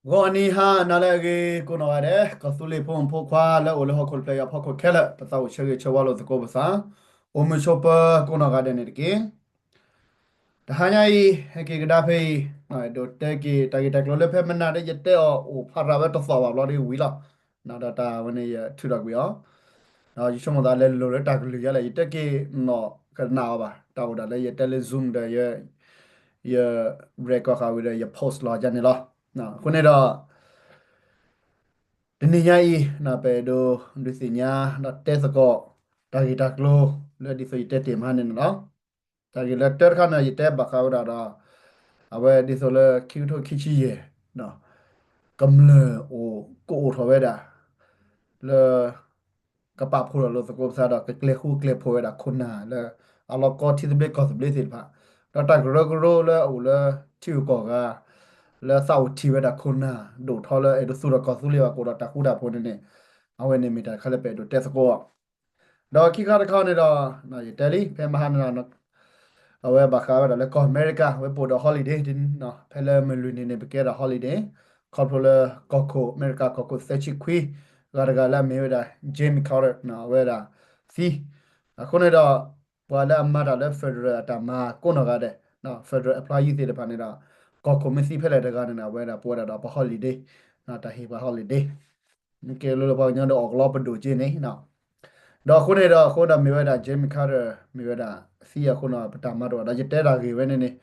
ဂီၤနံၤဟါနၤလၢအဂ့ၤ ကိးနီၢ်ဂၤဒဲး ကီၢ်သူလ့ၤဖိမုၣ်ဖိခွါလၢအိၣ်လၢဟီၣ်ခိၣ်တဖျၢၣ်အံၤအဖီခိၣ်ခဲလၢာ် ပသးအိၣ်ဆၢဂ့ၤဆၢဝါလိာ်သကိးပသး အိၣ်မုာ်ဆိးပၢၤကိးနီၢ်ဂၤဒဲးန့ၣ်တက့ၢ်. တဟါညါအံၤ ဟဲက့ၤကဒါဖဲအံၤ အဲၣ်ဒိးတဲက့ၤတၢ်ဂ့ၢ်တၢ်ကျိၤလၢဖဲမနၤဒီး ယတဲအီၤအိၣ်ဖးရၤဝဲတသီၣ်ဘၣ်ဘျီဒီးဝံၤလီၤ. ဒီးတၢ်ဝဲန့ၣ်ယထုးထီၣ်ကွံာ်အီၤ ဒီးယဆိကမိၣ်သးလဲၤလိၤလၢတၢ်ကလုၢ်ယါလဲၣ် ယတဲက့ၤနီၢ်ကနၣ်အီၤဘၣ် တၢ်အိၣ်ဒၣ်လၢယတဲလၢ Zoom ဒီး ယ record ဃာ်ဝံၤဒီး ယ post လီၤယါန့ၣ်လီၤ. အဃိန့ၣ်ဒီး တနံၤညါအံၤ ပအဲၣ်ဒိးဒုးသ့ၣ်ညါ ဒီးတဲသကိး တၢ်ဂ့ၢ်တၢ်ကျိၤ လၢဒ်သိးယတဲတ့ၢ်မဟါန့ၣ်န့ၣ်လီၤ. တၢ်ဂ့ၢ်လၢတၢတခါန့ၣ် ယတဲဘၣ်ဃးဝဲဒၣ်ဒီး အဝဲဒ်သိးလၢခံကထိခံဆံယဲၢ် ကမျၢၢ်အိၣ်ကအိၣ်ထီၣ်ဝဲဒၣ် လၢ ကပာ်ဖှိၣ်ထီၣ်လိာ်သကိးပသးဒီး ကကျဲၤဃူကျဲၤဖိးဝဲဒၣ်ခိၣ်နၢ်လၢ အလီၢ်ကီထံသဘျ့ကီၢ်သဘျ့သ့ၣ်တဖၣ်, ဒီးတၢ်ကရၢကရိလၢအအိၣ်လၢထံဂုၤကီၢ်ဂၤ လၢသးအိၣ်ထံၣ်ဝဲဒၣ်ခိၣ်နၢ် ဒိၣ်ထီလၢအဲၣ်ဒိးသူၣ်ထီၣ်ကီၢ်သူလ့ၤဘၣ်ကအိၣ်ဒီးတၢ်ဃူတၢ်ဖိးန့ၣ်န့ၣ်, အဝဲန့ၣ်မ့ၢ်တၢ်တခါလၢပအဲၣ်ဒိးတဲသကိး ဒီးခံခါတခါန့ၣ်ဒီး ယတဲလံ ဖဲမဟါန့ၣ်ဒီး အဝဲဘၣ်ဃးဝဲဒၣ်လၢကီၢ်အမဲရကၤ ဝဲပအိၣ်ဒီး holiday ဖဲလၢမုၢ်လွံၢ်နံၤန့ၣ် ပကဲဒၣ် holiday ခီဖျိလၢကီၢ်ခိၣ် အမဲရကၤကီၢ်ခိၣ်သၢဆံခွံ ဂၤတဂၤလၢအမ့ၢ်ဝဲဒၣ် Jimmy Carter အဝဲဒၣ်သံ, အဃိန့ၣ်ဒီး ပှၤလၢအမၤတၢ်လၢ federal အတၢ်မၤကိးနီၢ်ဂၤဒဲး federal employee သ့ၣ်တဖၣ်န့ၣ်ဒီး ကီၢ်ခိၣ်မ့ၢ်သံဖဲလဲၣ်တဂၤန့ၣ်ဒီး အဝဲဒၣ်ပဝဲဒၣ်ဒီးပ holiday တၢ်ဟ့ၣ်ပှၤ holiday နကဲလၢပှၤကညီဒီးအီၣ်ကလီပဒိၣ်က့န့ၣ် ဒီးအဃိန့ၣ်ဒီး အဃိဒီးမ့ၢ်ဝဲဒၣ် Jimmy Carter မ့ၢ်ဝဲဒၣ်သံအဃိန့ၣ် ပတၢ်မၤတအိၣ်ဒီး ယတဲတၢ်ဂ့ၢ်ဝဲန့ၣ်န့ၣ်,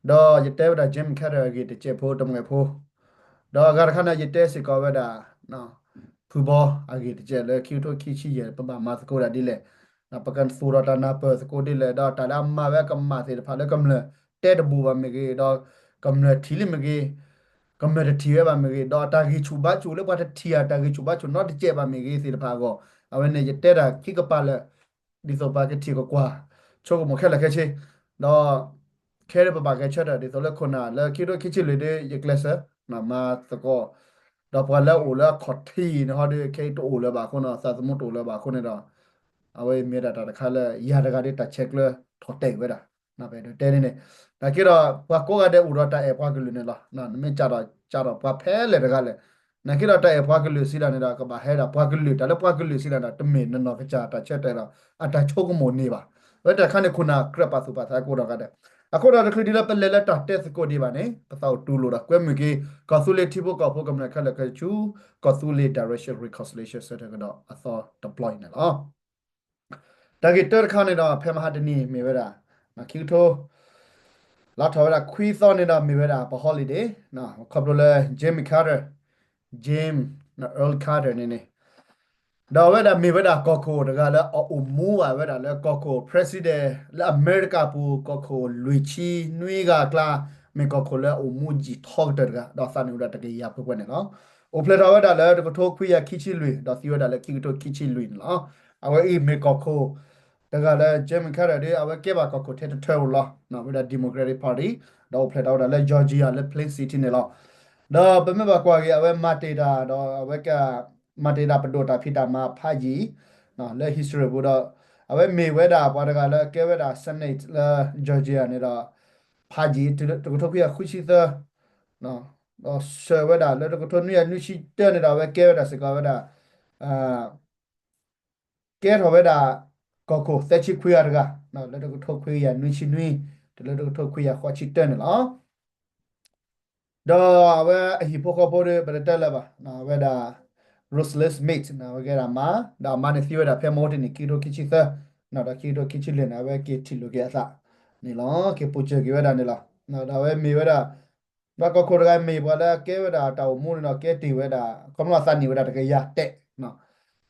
ဒီးယတဲဝဲဒၣ် Jimmy Carter အဂ့ၢ်တစဲးဖိတမှဲးဖိ, ဒီးအဂၤတခါန့ၣ် ယတဲစ့ၢ်ကီးဝဲဒၣ် ဖုဘီအဂ့ၢ်တစဲးလၢခံကထိခံဆံယဲၢ် ပဘၣ်မၤသကိးဒၣ်ဒ်လဲၣ်, ပကသူၣ်ထီၣ်တၢ်နၢ်ပၢၢ်သကိးဒ်လဲၣ်, ဒီးတၢ်လၢအမၤဝဲအကမၣ်သ့ၣ်တဖၣ်လၢကမျၢၢ်တဲတဘူးဘၣ်မ့ၢ်ဂ့ၤ, ဒီးကမျၢၢ်ထံၣ်လံမ့ၢ်ဂ့ၤ ကမျၢၢ်တထံၣ်ဝဲဘၣ်မ့ၢ်ဂ့ၤ, ဒီးတၢ်ဂံၢ်ဆူၣ်ဘါဆူၣ်လၢပှၤတထံၣ်ဧါ တၢ်ဂံၢ်ဆူၣ်ဘါဆူၣ်နီတစဲးဘၣ်မ့ၢ်ဂ့ၤသ့ၣ်တဖၣ်အဂီၢ်, အဝဲန့ၣ်ယတဲတၢ်ခံကပၤလၢာ် ဒ်သိးပှၤကထံၣ်ကကွၢ် ဆိကမိၣ်ခဲလၢာ်ခဲဆ့, ဒီး ခဲအံၤပဘၣ်ဂဲၤဆၢထၢၣ် ဒ်သိးလၢခိၣ်နၢ်လၢခံကထိခံဆံလွံၢ်ဒီး ယကျဲးစၢး မၤသကိး, ဒီးပှၤလၢအအိၣ်လၢအခီၣ်ထံးန့ၣ်ဟီဒီး ခဲအံၤတအိၣ်လၢၤဘၣ်အဃိန့ၣ် သးသမူတအိၣ်လၢၤဘၣ်အဃိန့ၣ်ဒီး အဝဲမ့ၢ်ဒၣ်တၢ်တခါလၢယၤတဂၤဒီးတၢ်ဆဲးကျၢထီၣ်တဲာ်ဝဲဒၣ် ပအဲၣ်ဒိးတဲန့ၣ်န့ၣ်, နာ်က့ဒီး ပှၤကိးဂၤဒဲးအိၣ်ဒီးတၢ်အဲၣ်ပှၤကလုာ်န့ၣ်လီၤ. နမ့ၢ်ကးဒီးကးဒီးပှၤဖဲလဲၣ်တဂၤလဲၣ်, နာ်က့ဒီးတၢ်အဲၣ်ပှၤကလုာ်စံးဒၣ်န့ၣ်ဒီး ကဘၣ်ဟဲဒၣ်ပှၤကလုာ် တၢ်လၢပှၤကလုာ်စံးဒၣ်ဒီး တမ့ၢ်နနီၢ်ကစၢ်တၢ်ဆၢတဲာ်ဒီး အတၢ်ဆိကမိၣ်န့ၢ်ဘၣ်. အဝဲတၢ်တခါန့ၣ် ခိၣ်နၢ်ကြၢးပာ်သူၣ်ပာ်သးကိးနီၢ်ဂၤဒဲး, အဃိဒီးတချုးဒ်လၢပလဲၤလၢတၢ်တဲသကိးဒံးဘၣ်န့ၣ် ပသးအိၣ်တူၢ်လိာ်ဒီးကွဲမုာ်က့ၤ ကီၢ်သူလ့ၤထံဖိကီၢ်ဖိကမျၢၢ်ခဲလၢာ်ခဲဆူ ကီၢ်သူလ့ၤ Direction Reconciliation Center ကဒီးအသီတပျီအံၤန့ၣ်လီၤ. တၢ်ဂ့ၢ်တၢတခါန့ၣ်ဒီး ဖဲမဟါတနံၤမ့ၢ်ဝဲဒၣ် ခံကထိ လါထီၣ်ဝဲဒၣ်ခွံသီန့ၣ်ဒီးမ့ၢ်ဝဲဒၣ်ပ holiday ခီဖျိလၢ Jimmy Carter, Jim Earl Carter န့ၣ်န့ၣ်, ဒီးအဝဲဒၣ်မ့ၢ်ဝဲဒၣ်ကီၢ်ခိၣ်တဂၤလၢအအိၣ်မူဘၣ်ဝဲဒၣ်လၢကီၢ်ခိၣ် president လၢအမဲရကၤပူၤ ကီၢ်ခိၣ်လွံၢ်ဆံနွံဂၤအကျါ, မ့ၢ်ကီၢ်ခိၣ်လၢအအိၣ်မူယံာ်ထီကတၢၢ်တဂၤ ဒီးသးနံၣ်အိၣ်ဒၣ်တကယၤပှဲၤပှဲၤန့ၣ်လီၤ. အိၣ်ဖျဲၣ်ထီၣ်ဝဲဒၣ်လၢတကထိခွံကယၤခံဆံလွံၢ် ဒီးသံဝဲဒၣ်လၢခံကထိခံဆံလွံၢ်န့ၣ်လီၤ. အဝဲအံၤမ့ၢ်ကီၢ်ခိၣ်တဂၤလၢ Jimmy Carter ဒီး အဝဲကဲဘၣ်ကီၢ်ခိၣ်ထဲတထၢဧိၤလီၤ. ဝဲဒၣ် Democratic Party ဒီးအိၣ်ဖျဲၣ်ထီၣ်ဝဲဒၣ်လၢ Georgia လၢ Plain City န့ၣ်လီၤ. ဒီးပမ့ၢ်ဘၣ်ကွၢ်က့ၤ အဝဲမၤတ့ၢ်တၢ်ဒီး အဝဲက မၤတ့ၢ်တၢ်ပဒိၣ်တၢ်ဖံးတၢ်မၤဖးယံာ် လၢ history ပူၤဒီး အဝဲမ့ၢ်ဝဲဒၣ်ပှၤတဂၤလၢကဲဝဲဒၣ် Senate လၢ Georgia န့ၣ်ဒီး ဖးယံာ်တုၤလၢတကထိခွံကယၤဃုဆံသၢ ဒီးစၢၤဝဲဒၣ်လၢတကထိနွံကယၤနွံဆံတၢန့ၣ်ဒီး အဝဲကဲဝဲဒၣ်စ့ၢ်ကီးဝဲဒၣ် ကဲထီၣ်ဝဲဒၣ် ကီၢ်ခိၣ်သၢဆံခွံဂၤတဂၤ လၢတကထိခွံကယၤနွံဆံနွံ တုၤလၢတကထိခွံကယၤဃိးဆံတၢန့ၣ်လီၤ. ဒီးအဝဲအဟံၣ်ဖိဃီဖိဒီး ပတတဲလၢၤဘၣ်, အဝဲဒၣ် Rosalynn Smith န့ၣ် အဝဲကဲဒၣ်မါ, ဒီးအမါန့ၣ်သံဝဲဒၣ်ဖဲမဟါတနံၤ ခံကထိခံဆံသၢ, ဒီးခံကထိခံဆံလွံၢ်န့ၣ် အဝဲက့ၤထံၣ်လိာ်က့ၤအသးန့ၣ်လီၤ, က့ၤပိာ်စၢၤက့ၤဝဲဒၣ်န့ၣ်လီၤ. ဒီးအဝဲမ့ၢ်ဝဲဒၣ် ပှၤကီၢ်ခိၣ်တဂၤမ့ၢ်ပှၤလၢကဲဝဲဒၣ်တၢ်အိၣ်မူန့ၣ်ဒီး ကဲတ့ၢ်ဝဲဒၣ် ခီဖျိအသးနံၣ်ဝဲဒၣ်တကယၤတဲာ်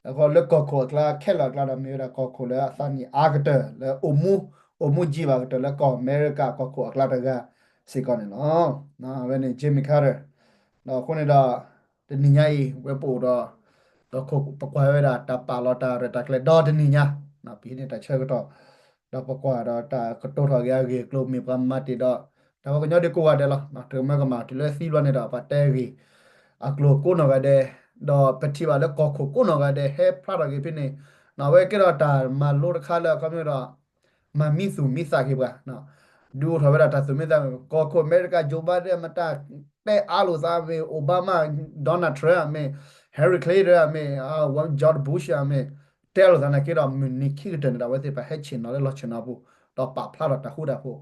အဃိလၢကီၢ်ခိၣ်အကျါခဲလၢာ်အကျါဒီး မ့ၢ်ဝဲဒၣ်ကီၢ်ခိၣ်လၢအသးနံၣ်အါကတၢၢ်လၢအိၣ်မူ, အိၣ်မူယံာ်ဘၣ်ကတၢၢ်လၢကီၢ်အမဲရကၤကီၢ်ခိၣ်အကျါတဂၤစ့ၢ်ကီးန့ၣ်လီၤ. အဝဲန့ၣ် Jimmy Carter ဒီးအဃိန့ၣ်ဒီး တနံၤညါအံၤ ဝဲပအိၣ်ဒီး ဒီးပကွၢ်ဝဲဒၣ်တၢ်ပာ်လီၤတၢ်ရဲၣ်တၢ်ကျဲၤဒီတနံၤညါ, ပဟံးန့ၢ်တၢ်ဆၢကတီၢ် ဒီးပကွၢ်ဒီးတၢ်ကတိၤထီၣ်က့ၤအဂ့ၢ်အကျိၤမ့ၢ်ပှၤမၤတ့ၢ်ဒီး တၢ်ပှၤကညီဒ်ကိးဂၤဒဲးလီၤ. တမၢကမၣ်တုၤလၢသံဘျီန့ၣ်ဒီး ပှၤတဲဂ့ၢ်အကျိၤကိးနီၢ်ဂၤဒဲး, ဒီးပထံၣ်ဘၣ်လၢကီၢ်ခိၣ်ကိးနီၢ်ဂၤဒဲး ဟဲဖျါထီၣ်က့ၤဖဲန့ၣ်, အဝဲကဲထီၣ်တၢ်မၤလိတခါလၢအခီပညီဒီး မၤမံသူၣ်မံသးက့ၤပှၤ, ဒုးအိၣ်ထီၣ်ဝဲဒၣ်တၢ်သူၣ်မံသးမုာ် ကီၢ်ခိၣ်အမဲရကၤ Joe Biden မတၤ တဲအါလိာ်သးမ့ၢ် Obama, Donald Trump မ့ၢ် Hillary Clinton မ့ၢ် George Bush မ့ၢ် တဲလိာ်သးနာ်က့ဒီး မုၢ်နံၤခံကတၢၢ်န့ၣ်ဒီး အဝဲသ့ၣ်တဖၣ်ဟဲဆ့ၣ်နီၤလၢလီၢ်ဆ့ၣ်နီၤပူၤ ဒီးပာ်ဖျါထီၣ်တၢ်ဃူတၢ်ဖိး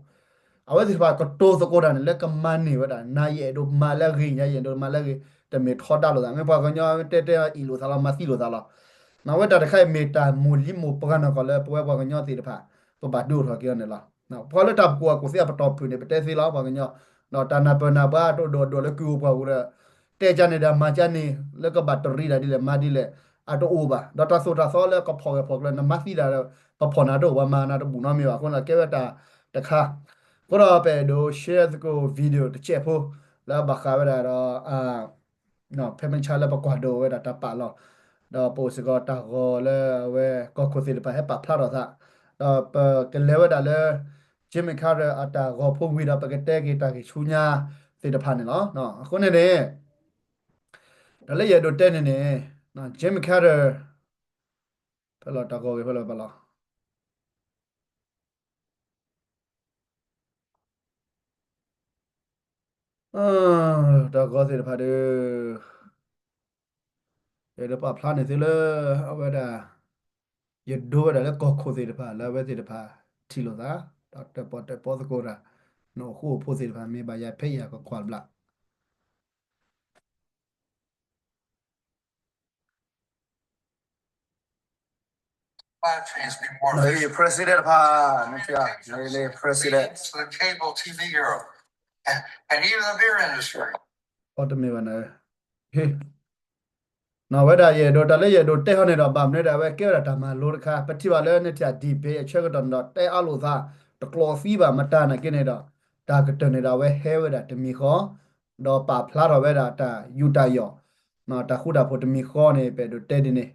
အဝဲသ့ၣ်တဖၣ်ကတိၤသကိးတၢ်န့ၣ် လၢကမၤန့ၢ်ဝဲဒၣ် နၤယအဲၣ်ဒိးမၤလၢအဂ့ၤ ယအဲၣ်ဒိးမၤလၢအဂ့ၤ တမ့ၢ်ထီဒါလိာ်သး မ့ၢ်ပှၤကညီတဲတဲအီၤအ့ၣ်လိာ်သးလီၤ မၤသံလိာ်သးလီၤ. အဝဲတၢ်တခါအံၤမ့ၢ်တၢ်မိၢ်လံမိၢ်ပှၢ်နီၢ်ကီၢ်လၢပဝဲပှၤကညီသ့ၣ်တဖၣ် ပဘၣ်ဒုးအိၣ်ထီၣ်က့ၤအီၤန့ၣ်လီၤ. ပှၤလၢတၢ်ပကီၢ်အကူၣ်သ့အပတီၢ်ဖုၣ်န့ၣ် ပတဲသ့လီၤ ပှၤကညီ ဒီးတၢ်နၢ်ပၢၢ်နၢ်ဘါတအိၣ်ဒိၣ်ဒိၣ်လၢကုၢ်အိၣ်ပှၢ်အိၣ်ဒီး တဲကန့ၣ်ဒီးမၤကန့ၣ် လၢကဘၣ်တရံးတၢ်ဒ်လဲၣ်မၤဒ်လဲၣ် အတအိၣ်ဘၣ် ဒီးတၢ်သိၣ်တၢ်သီလၢကဖီၣ်ဂၢၢ်ဖီၣ်ကျၢၤ နမၤသံတၢ်ဒီး ပဖီၣ်နၤတအိၣ် ပှၤမၤနၤတဘူၣ်နီတမံၤဘၣ် အဃိန့ၣ်ကဲဝဲတၢ်တခါ အဃိဒီးပအဲၣ်ဒိး share သကိး video တစဲးဖိ လၢဘၣ်ဃးဝဲဒၣ်ဒီး ဖဲမုၢ်ဆါလၢပကွၢ်ဒိးဝဲဒၣ်တၢ်ပာ်လီၤ ဒီးပအိၣ်စ့ၢ်ကီးတၢ်ဂီၤလၢအဝဲကီၢ်ခိၣ်သ့ၣ်တဖၣ်ဟဲပာ်ဖျါထီၣ်သး ဒီးပကလဲၤဝဲဒၣ်လၢ Jimmy Carter အတၢ်ဂီၤဖိဝံၤဒီး ပကတဲက့ၤတၢ်ဂ့ၢ်ဆူညါသ့ၣ်တဖၣ်န့ၣ်လီၤ. အဃိန့ၣ်န့ၣ် တၢ်လၢယအဲၣ်ဒိးတဲန့ၣ်န့ၣ် Jimmy Carter ဖဲလီၤတၢ်ဂီၤဂ့ၤဖဲလီၤဘၣ်လီၤ တၢ်ဂီၤသ့ၣ်တဖၣ်ဒီး ယအဲၣ်ဒိးပာ်ဖျါန့ၢ်သုလၢ အဝဲဒၣ် ယဒိဝဲဒၣ်လၢကီၢ်ခိၣ်သ့ၣ်တဖၣ် လၢအဝဲသ့ၣ်တဖၣ်ထံၣ်လိာ်သး ဒီးတၢၣ်ပီၣ်တၢၣ်ပီသကိးတၢ် နအိၣ်ဃူအိၣ်ဖိးသ့ၣ်တဖၣ် မ့ၢ်ဘၣ်ယၤဖဲယၤကကွၢ်ဘျး President တဖၣ် နထံၣ် လၢ President အီတမ့ၢ်ဘၣ်န့ၣ် နီၢ်ဝဲဒၣ်ယအဲၣ်ဒိး တၢ်လၢယအဲၣ်ဒိးတဲဟီန့ၣ်ဒီး ဘၣ်မနုၤဒၣ်ဝဲကဲဝဲဒၣ်တၢ်မၤလိတခါ ပထံၣ်ဘၣ်လၢနထံၣ် debate အဆၢကတီၢ်န့ၣ်ဒီး တဲအါလိာ်သး တကျိးသံဘၣ် မတၤနာ်က့န့ၣ်ဒီး တၢ်ကတၢၢ်န့ၣ်ဒီး အဝဲဟဲဝဲဒၣ်တမံၤဃီ ဒီးပာ်ဖျါထီၣ်ဝဲဒၣ်တၢ်ယူးတၢ်ယီၣ် တၢ်ဃူတၢ်ဖိးတမံၤဃီန့ၣ် ပအဲၣ်ဒိးတဲဒ်န့ၣ်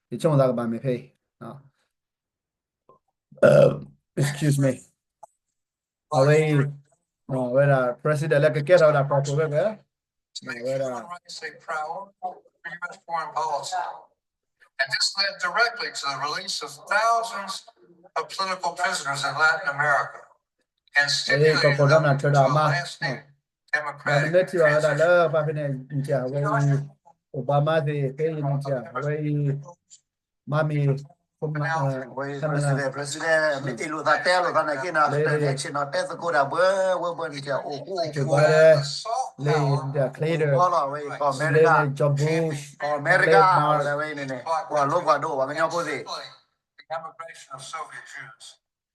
ယဆိကမိၣ်သးကဘၣ်မ့ၢ်ဖဲအံၤ excuse me အဝဲအံၤ ဝဲဒၣ် president လၢကကဲထီၣ်ဝဲဒၣ် controversial ဝဲဒၣ် And this led directly to the release of thousands of political prisoners in Latin America and stimulated them into a lasting democratic transition. နမ့ၢ်ထံၣ်ဘၣ်ဝဲဒၣ်လၢပှၤဖဲန့ၣ် နထံၣ် အဝဲအံၤ Obama သ့ၣ် ဖဲအံၤနထံၣ် အဝဲအံၤ မၤမ့ၢ် President မ့ၢ်အ့ၣ်လိာ်သးတဲလိာ်သးနာ်က့န့ၣ် ကတၢၢ်န့ၣ် ဆ့ၣ်နီၤတဲသကိးတၢ်ဘှီဘှီန့ၣ် အိၣ်ဃူအိၣ်ဖိး လၢ Clinton လၢ George Bush လၢ အမဲရကၤ ဝဲအံၤန့ၣ်န့ၣ် ကွၢ်လိကွၢ်ဒိၣ် ပှၤကညီဖိသ့ၣ်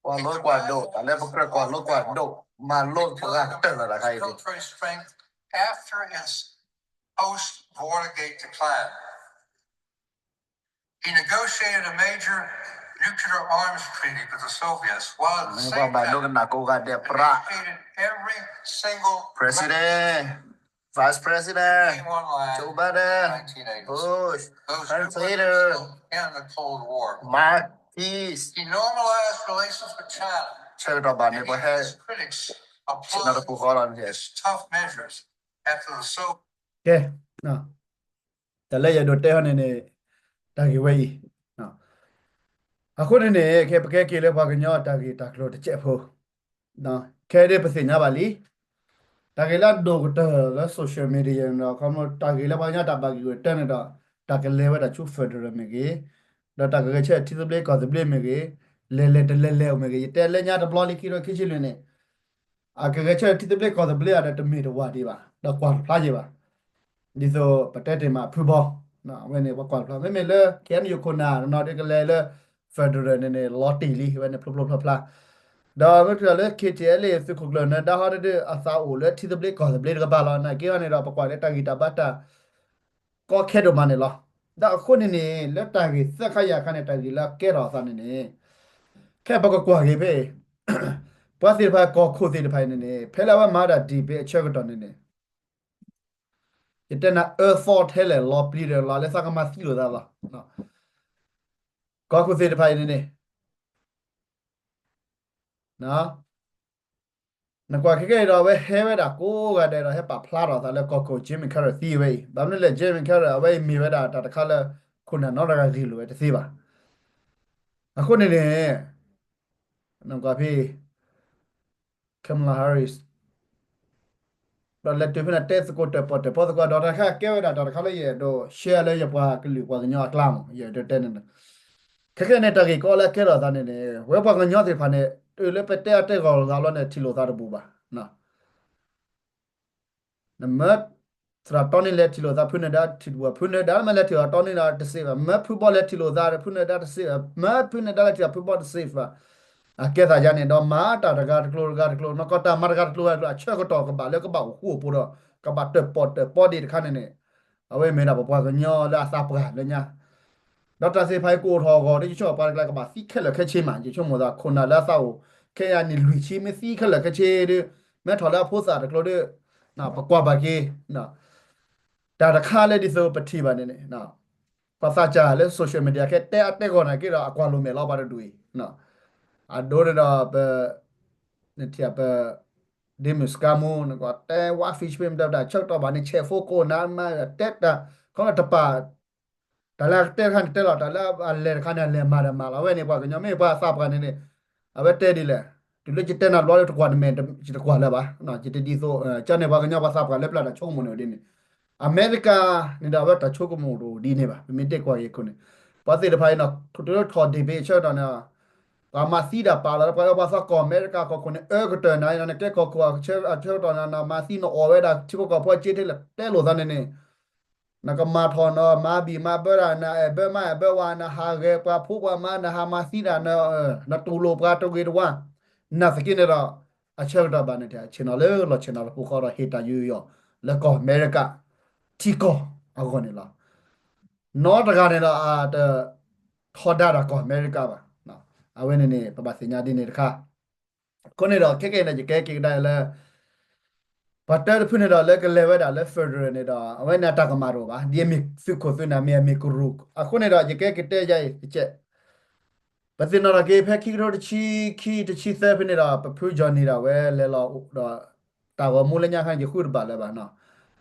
ကွၢ်လိကွၢ်ဒိၣ် တၢ်လၢပကြၢးကွၢ်လိကွၢ်ဒိၣ် မၤလိပှၤကတၢၢ်လီၤတခါအံၤ After its post-Watergate decline, he negotiated a major nuclear arms treaty with the Soviets while at the same time ပှၤဘၣ်ဒိကနၣ်ကိးဂၤဒဲးပြး initiated every single President, Vice President, Joe Biden, Bush, Clinton, Mattis, He normalized relations with China ဆၢကတီၢ်ဘၣ်န့ၣ် ပှၤဟဲ his critics applauded his tough measures after the Soviet ကဲ တၢ်လၢယအဲၣ်ဒိးတဲဟီန့ၣ်န့ၣ် တၢ်ဂ့ၢ်ဝဲအံၤ အဃိန့ၣ်န့ၣ် ခဲပကဲက့ၤလၢပှၤကညီတၢ်ဂ့ၢ်တၢ်ကျိၤတစဲးဖိ ခဲဒၣ်ပသ့ၣ်ညါဘၣ်လံ တၢ်ဂ့ၢ်လၢအဒိၣ်ကတၢၢ်လၢ social media န့ၣ်ဒီး ခီဖျိတၢ်ဂ့ၢ်လၢပှၤကညီတၢ်ဘၣ်ဂံၢ်ဂူာ်တၢန့ၣ်ဒီး တၢ်ကလဲၤဝဲဒၣ်ဆူ federal မ့ၢ်ဂ့ၤ, ဒီးတၢ်ကဂဲၤဆၢထံသဘျ့ကီၢ်သဘျ့မ့ၢ်ဂ့ၤ, လဲၤလဲၤတလဲၤလဲၤအိၣ်မ့ၢ်ဂ့ၤ, ယတဲလၢညါတဘျီလံခံထိခံဆံလွံၢ်န့ၣ် အကဂဲၤဆၢထံသဘျ့ကီၢ်သဘျ့အံၤဒီးတမ့ၢ်တဝၢ်ဒံးဘၣ်, ဒီးကွၢ်တဖျါယံၤဘၣ်. ဒ်သိးပတဲတ့ၢ်မးဖုဘီ အဝဲန့ၣ်ပကွၢ်တဖျါ မ့မ့ၢ်လၢ KNU ခိၣ်နၢ် တနီၤဒ်ကလဲၤလၢ federal န့ၣ်န့ၣ် လီၤတံၢ်လံ ဝဲန့ၣ်ဖျိဖျိဖျါဖျါ ဒီးမ့ၢ်တုၤလၢ KTLA သုးခိၣ်ကျၢၢ်နၢၤဒါဟီဒုး အသးအိၣ်လၢထံသဘျ့ကီၢ်သဘျ့တကပၤလီၤ. နာ်က့ဟီန့ၣ်ဒီး ပကွၢ်လၢတၢ်ဂံၢ်တၢ်ဘါတၢ် ကီခဲဒိၣ်မးန့ၣ်လီၤ. ဒီးအဃိန့ၣ်န့ၣ် လၢတၢ်ဂ့ၢ်သၢခါယၤခါန့ၣ် တၢ်ဂ့ၢ်လၢအကဲထီၣ်အသးန့ၣ်န့ၣ် ခဲပကကွၢ်က့ၤဖဲအံၤ ပှၤသ့ၣ်တဖၣ်ကီၢ်ခိၣ်သ့ၣ်တဖၣ်အံၤန့ၣ်န့ၣ် ဖဲလၢအဝဲမၤဒၣ် debate အဆၢကတီၢ်န့ၣ်န့ၣ် ယတဲနၤအၢသီထဲလဲၣ် လီၤပျံၤဒီးလီၤလၢသးကမၤသံလိာ်သးလီၤ. ကီၢ်ခိၣ်သ့ၣ်တဖၣ်အံၤန့ၣ်န့ၣ် နကွၢ်ခဲကဲအံၤဒီး အဝဲဟဲဝဲဒၣ်ကိးဂၤဒဲးဒီး ဟဲပာ်ဖျါထီၣ်သးလၢကီၢ်ခိၣ် Jimmy Carter သံဝဲအံၤ ဘၣ်မနုၤလဲၣ် Jimmy Carter အဝဲအံၤမ့ၢ်ဝဲဒၣ်တၢ်တခါလၢ ခိၣ်နၢ်နီတဂၤဂ့ၢ်လိာ်ဝဲတသ့ဘၣ်. အဃိန့ၣ်န့ၣ် နကွၢ်ဖဲ Kamala Harris ဒီးလဲၤတုၤဖဲန့ၣ်တဲသကိးတၢၣ်ပီၣ်တၢၣ်ပီသကိး ဒီးတၢ်တခါကဲဝဲဒၣ်တၢ်တခါလၢယအဲၣ်ဒိး share လၢယပှၤကလုာ်ပှၤကညီအကျါမး ယအဲၣ်ဒိးတဲန့ၣ် ခဲကနံၣ်န့ၣ် တၢ်ဂ့ၢ်ကီလၢအကဲထီၣ်သးန့ၣ်န့ၣ် ဝဲပှၤကညီသ့ၣ်တဖၣ်န့ၣ် တုၤလၢပတဲအါတဲဂီၢ်လိာ်သးလီၤန့ၣ် ထံၣ်လိာ်သးတဘူၣ်ဘၣ်. နမ့ၢ် သရၣ်တီန့ၣ်လဲၤထံၣ်လိာ်သးဖုနၢၤဒါ ထံၣ်တဘူၣ်ဘၣ်, ဖုနၢၤဒါမ့ၢ်လဲၤထံၣ်အတီန့ၣ်ဒီးတ safe ဘၣ်, မ့ၢ်ဖုဘီလဲၤထံၣ်လိာ်သးဒီးဖုနၢၤဒါတ safe ဘၣ်, မ့ၢ်ဖုနၢၤဒါလဲၤထံၣ်အဖုဘီတ safe ဘၣ်. အကဲသးယါန့ၣ် ဒီးမၤတၢ်တဂၤတကျိၤတဂၤတကျိၤ နီၢ်ကီၢ်တၢ်မၤတဂၤတကျိၤတဂၤတကျိၤ အဆၢကတီၢ်ကဘၣ်လၢကဘၣ်အိၣ်ဃူအိၣ်ဖိးဒီး ကဘၣ်တၢၣ်ပီၣ်တၢၣ်ပီဒံးတခါန့ၣ်န့ၣ် အဝဲမ့ၢ်ဒၣ်ပပှၤကညီလၢအသးပှၢ်လၢညါ ဒီးတၢ်သ့ၣ်တဖၣ်အံၤကအိၣ်ထီၣ်အဂီၢ်ဒီး ယဆိကမိၣ်ပှၤတကျါကဘၣ်သံခဲလၢာ်ခဲဆ့မး, ယဆိကမိၣ်သးခိၣ်နၢ်လၢအသးအိၣ် ခဲအံၤန့ၣ်လွံၢ်ဆံ မ့ၢ်သံခဲလၢာ်ခဲဆ့ဒီး မ့ၢ်ထီၣ်လၢအဖိသၣ်တကျိၤဒီး ပကွၢ်ဘၣ်က့ၤ တၢ်တခါလၢဒ်သိးပထံၣ်ဘၣ်န့ၣ်န့ၣ် ပှၤသးစၢ်လၢ social media ခဲတဲအါတဲဂီၢ်နာ်က့ဒီး အကွၢ်လိာ်မဲာ်လီၤပှၤတဒူၣ်အံၤ အဒိန့ၣ်ဒီးပ နထံၣ်ပ ဒ့မုၣ်စကါမူ နကတဲဝါ fish ဖဲမတၤတၢ်ဆၢကတီၢ်ဘၣ်န့ၣ် ဆဲးဖိကိးနၤမး တဲတၢ် ခီမတပာ် တၢ်လၢအကတဲတခါန့ၣ်တဲလီၤ တၢ်လၢအလဲၤတခါန့ၣ် အလဲၤမၤဒီးမၤလီၤ. အဝဲန့ၣ် ပှၤကညီမ့ၢ်ပှၤသးပှၢ်န့ၣ်န့ၣ် အဝဲတဲဒ်လဲၣ် တုၤလၢယတဲနၤတဘျီလၢတကွၢ်နမဲာ် ယတကွၢ်လၢၤဘၣ်, ယတဒ်သိး ကန့ၣ်ပှၤကညီပှၤသးပှၢ်လၢပျၢ်တၢ်ဆိကမိၣ်န့ၣ်ဒ်န့ၣ် အမဲရကၤန့ၣ်ဒီး အဝဲတၢ်ဆိကမိၣ်တအိၣ်ဒ်န့ၣ်ဘၣ်. ပမ့ၢ်တဲကွၢ်က့ၤခိၣ်န့ၣ် ပှၤသ့ၣ်တဖၣ်အံၤနီၤ တုၤလၢထီၣ်ဒ့ၣ်ဘ့ၣ်အဆၢကတီၢ်န့ၣ် ပှၤမၤသံတၢ်ပာ်လီၤလၢပှၤအၢပှၤသီ ကီၢ်အမဲရကၤကီၢ်ခိၣ်န့ၣ် အၢကတၢၢ်နၤအံၤနီၤ နကဲကီၢ်ခိၣ်အဆၢကတီၢ်န့ၣ် နမၤသံနအီၣ်ဝဲဒၣ်ထံဖိကီၢ်ဖိအစ့ထဲလဲၣ် တဲလိာ်သးန့ၣ်န့ၣ် နကမၤထီၣ်နီၤ မၤဘံၣ်မၤဘၢတၢ် နအဲၣ်ဘၢမါအဲၣ်ဘၢဝၤ နဟးဂဲၤပှၤဖိပှၤမါ နဟးမၤသံတၢ် နတူၢ်လိာ်ပှၤတဂ့ၤတဝါ နာ်သက့န့ၣ်ဒီး အဆၢကတီၢ်ဘၣ်န့ၣ် ဆ့ၣ်နီၤလၢလီၢ်ဆ့ၣ်နီၤလၢပူၤဃီဒီး ဟ့ၣ်တၢ်ယူးယီၣ်လၢကီၢ်အမဲရကၤ ထံကီၢ်အဂီၢ်န့ၣ်လီၤ. နီတဂၤန့ၣ်ဒီး အတထီဒါတၢ်ကီၢ်အမဲရကၤဘၣ်. အဝဲန့ၣ်န့ၣ် ပဘၣ်သ့ၣ်ညါဒ်န့ၣ်တခါ အဃိန့ၣ်ဒီး ခဲကနံၣ်န့ၣ် ယကဲက့ၤကဒါလၢ ပှၤတၢတဖုန့ၣ်ဒီး လၢကလဲၤဝဲဒၣ်လၢ federal န့ၣ်ဒီး အဝဲန့ၣ်အတၢ်ကမၣ်တအိၣ်ဘၣ် ဒ်အမ့ၢ်သုးခိၣ်သုးနၢ်မ့ၢ်အမ့ၢ်ကရူၢ် အဃိန့ၣ်ဒီး ယကဲက့ၤတဲယါအံၤတကဲး ပသ့ၣ်နီၣ်ထီၣ်က့ၤဖဲခံကထိတဆံခံ တဆံသၢဖဲန့ၣ်ဒီး ပဖု Johnny ဒီးအဝဲလဲၤလီၤဒီး တၢ်ဂီၤမူလၢညါခါန့ၣ် ယဃုတဘၣ်လၢၤဘၣ်နီၤ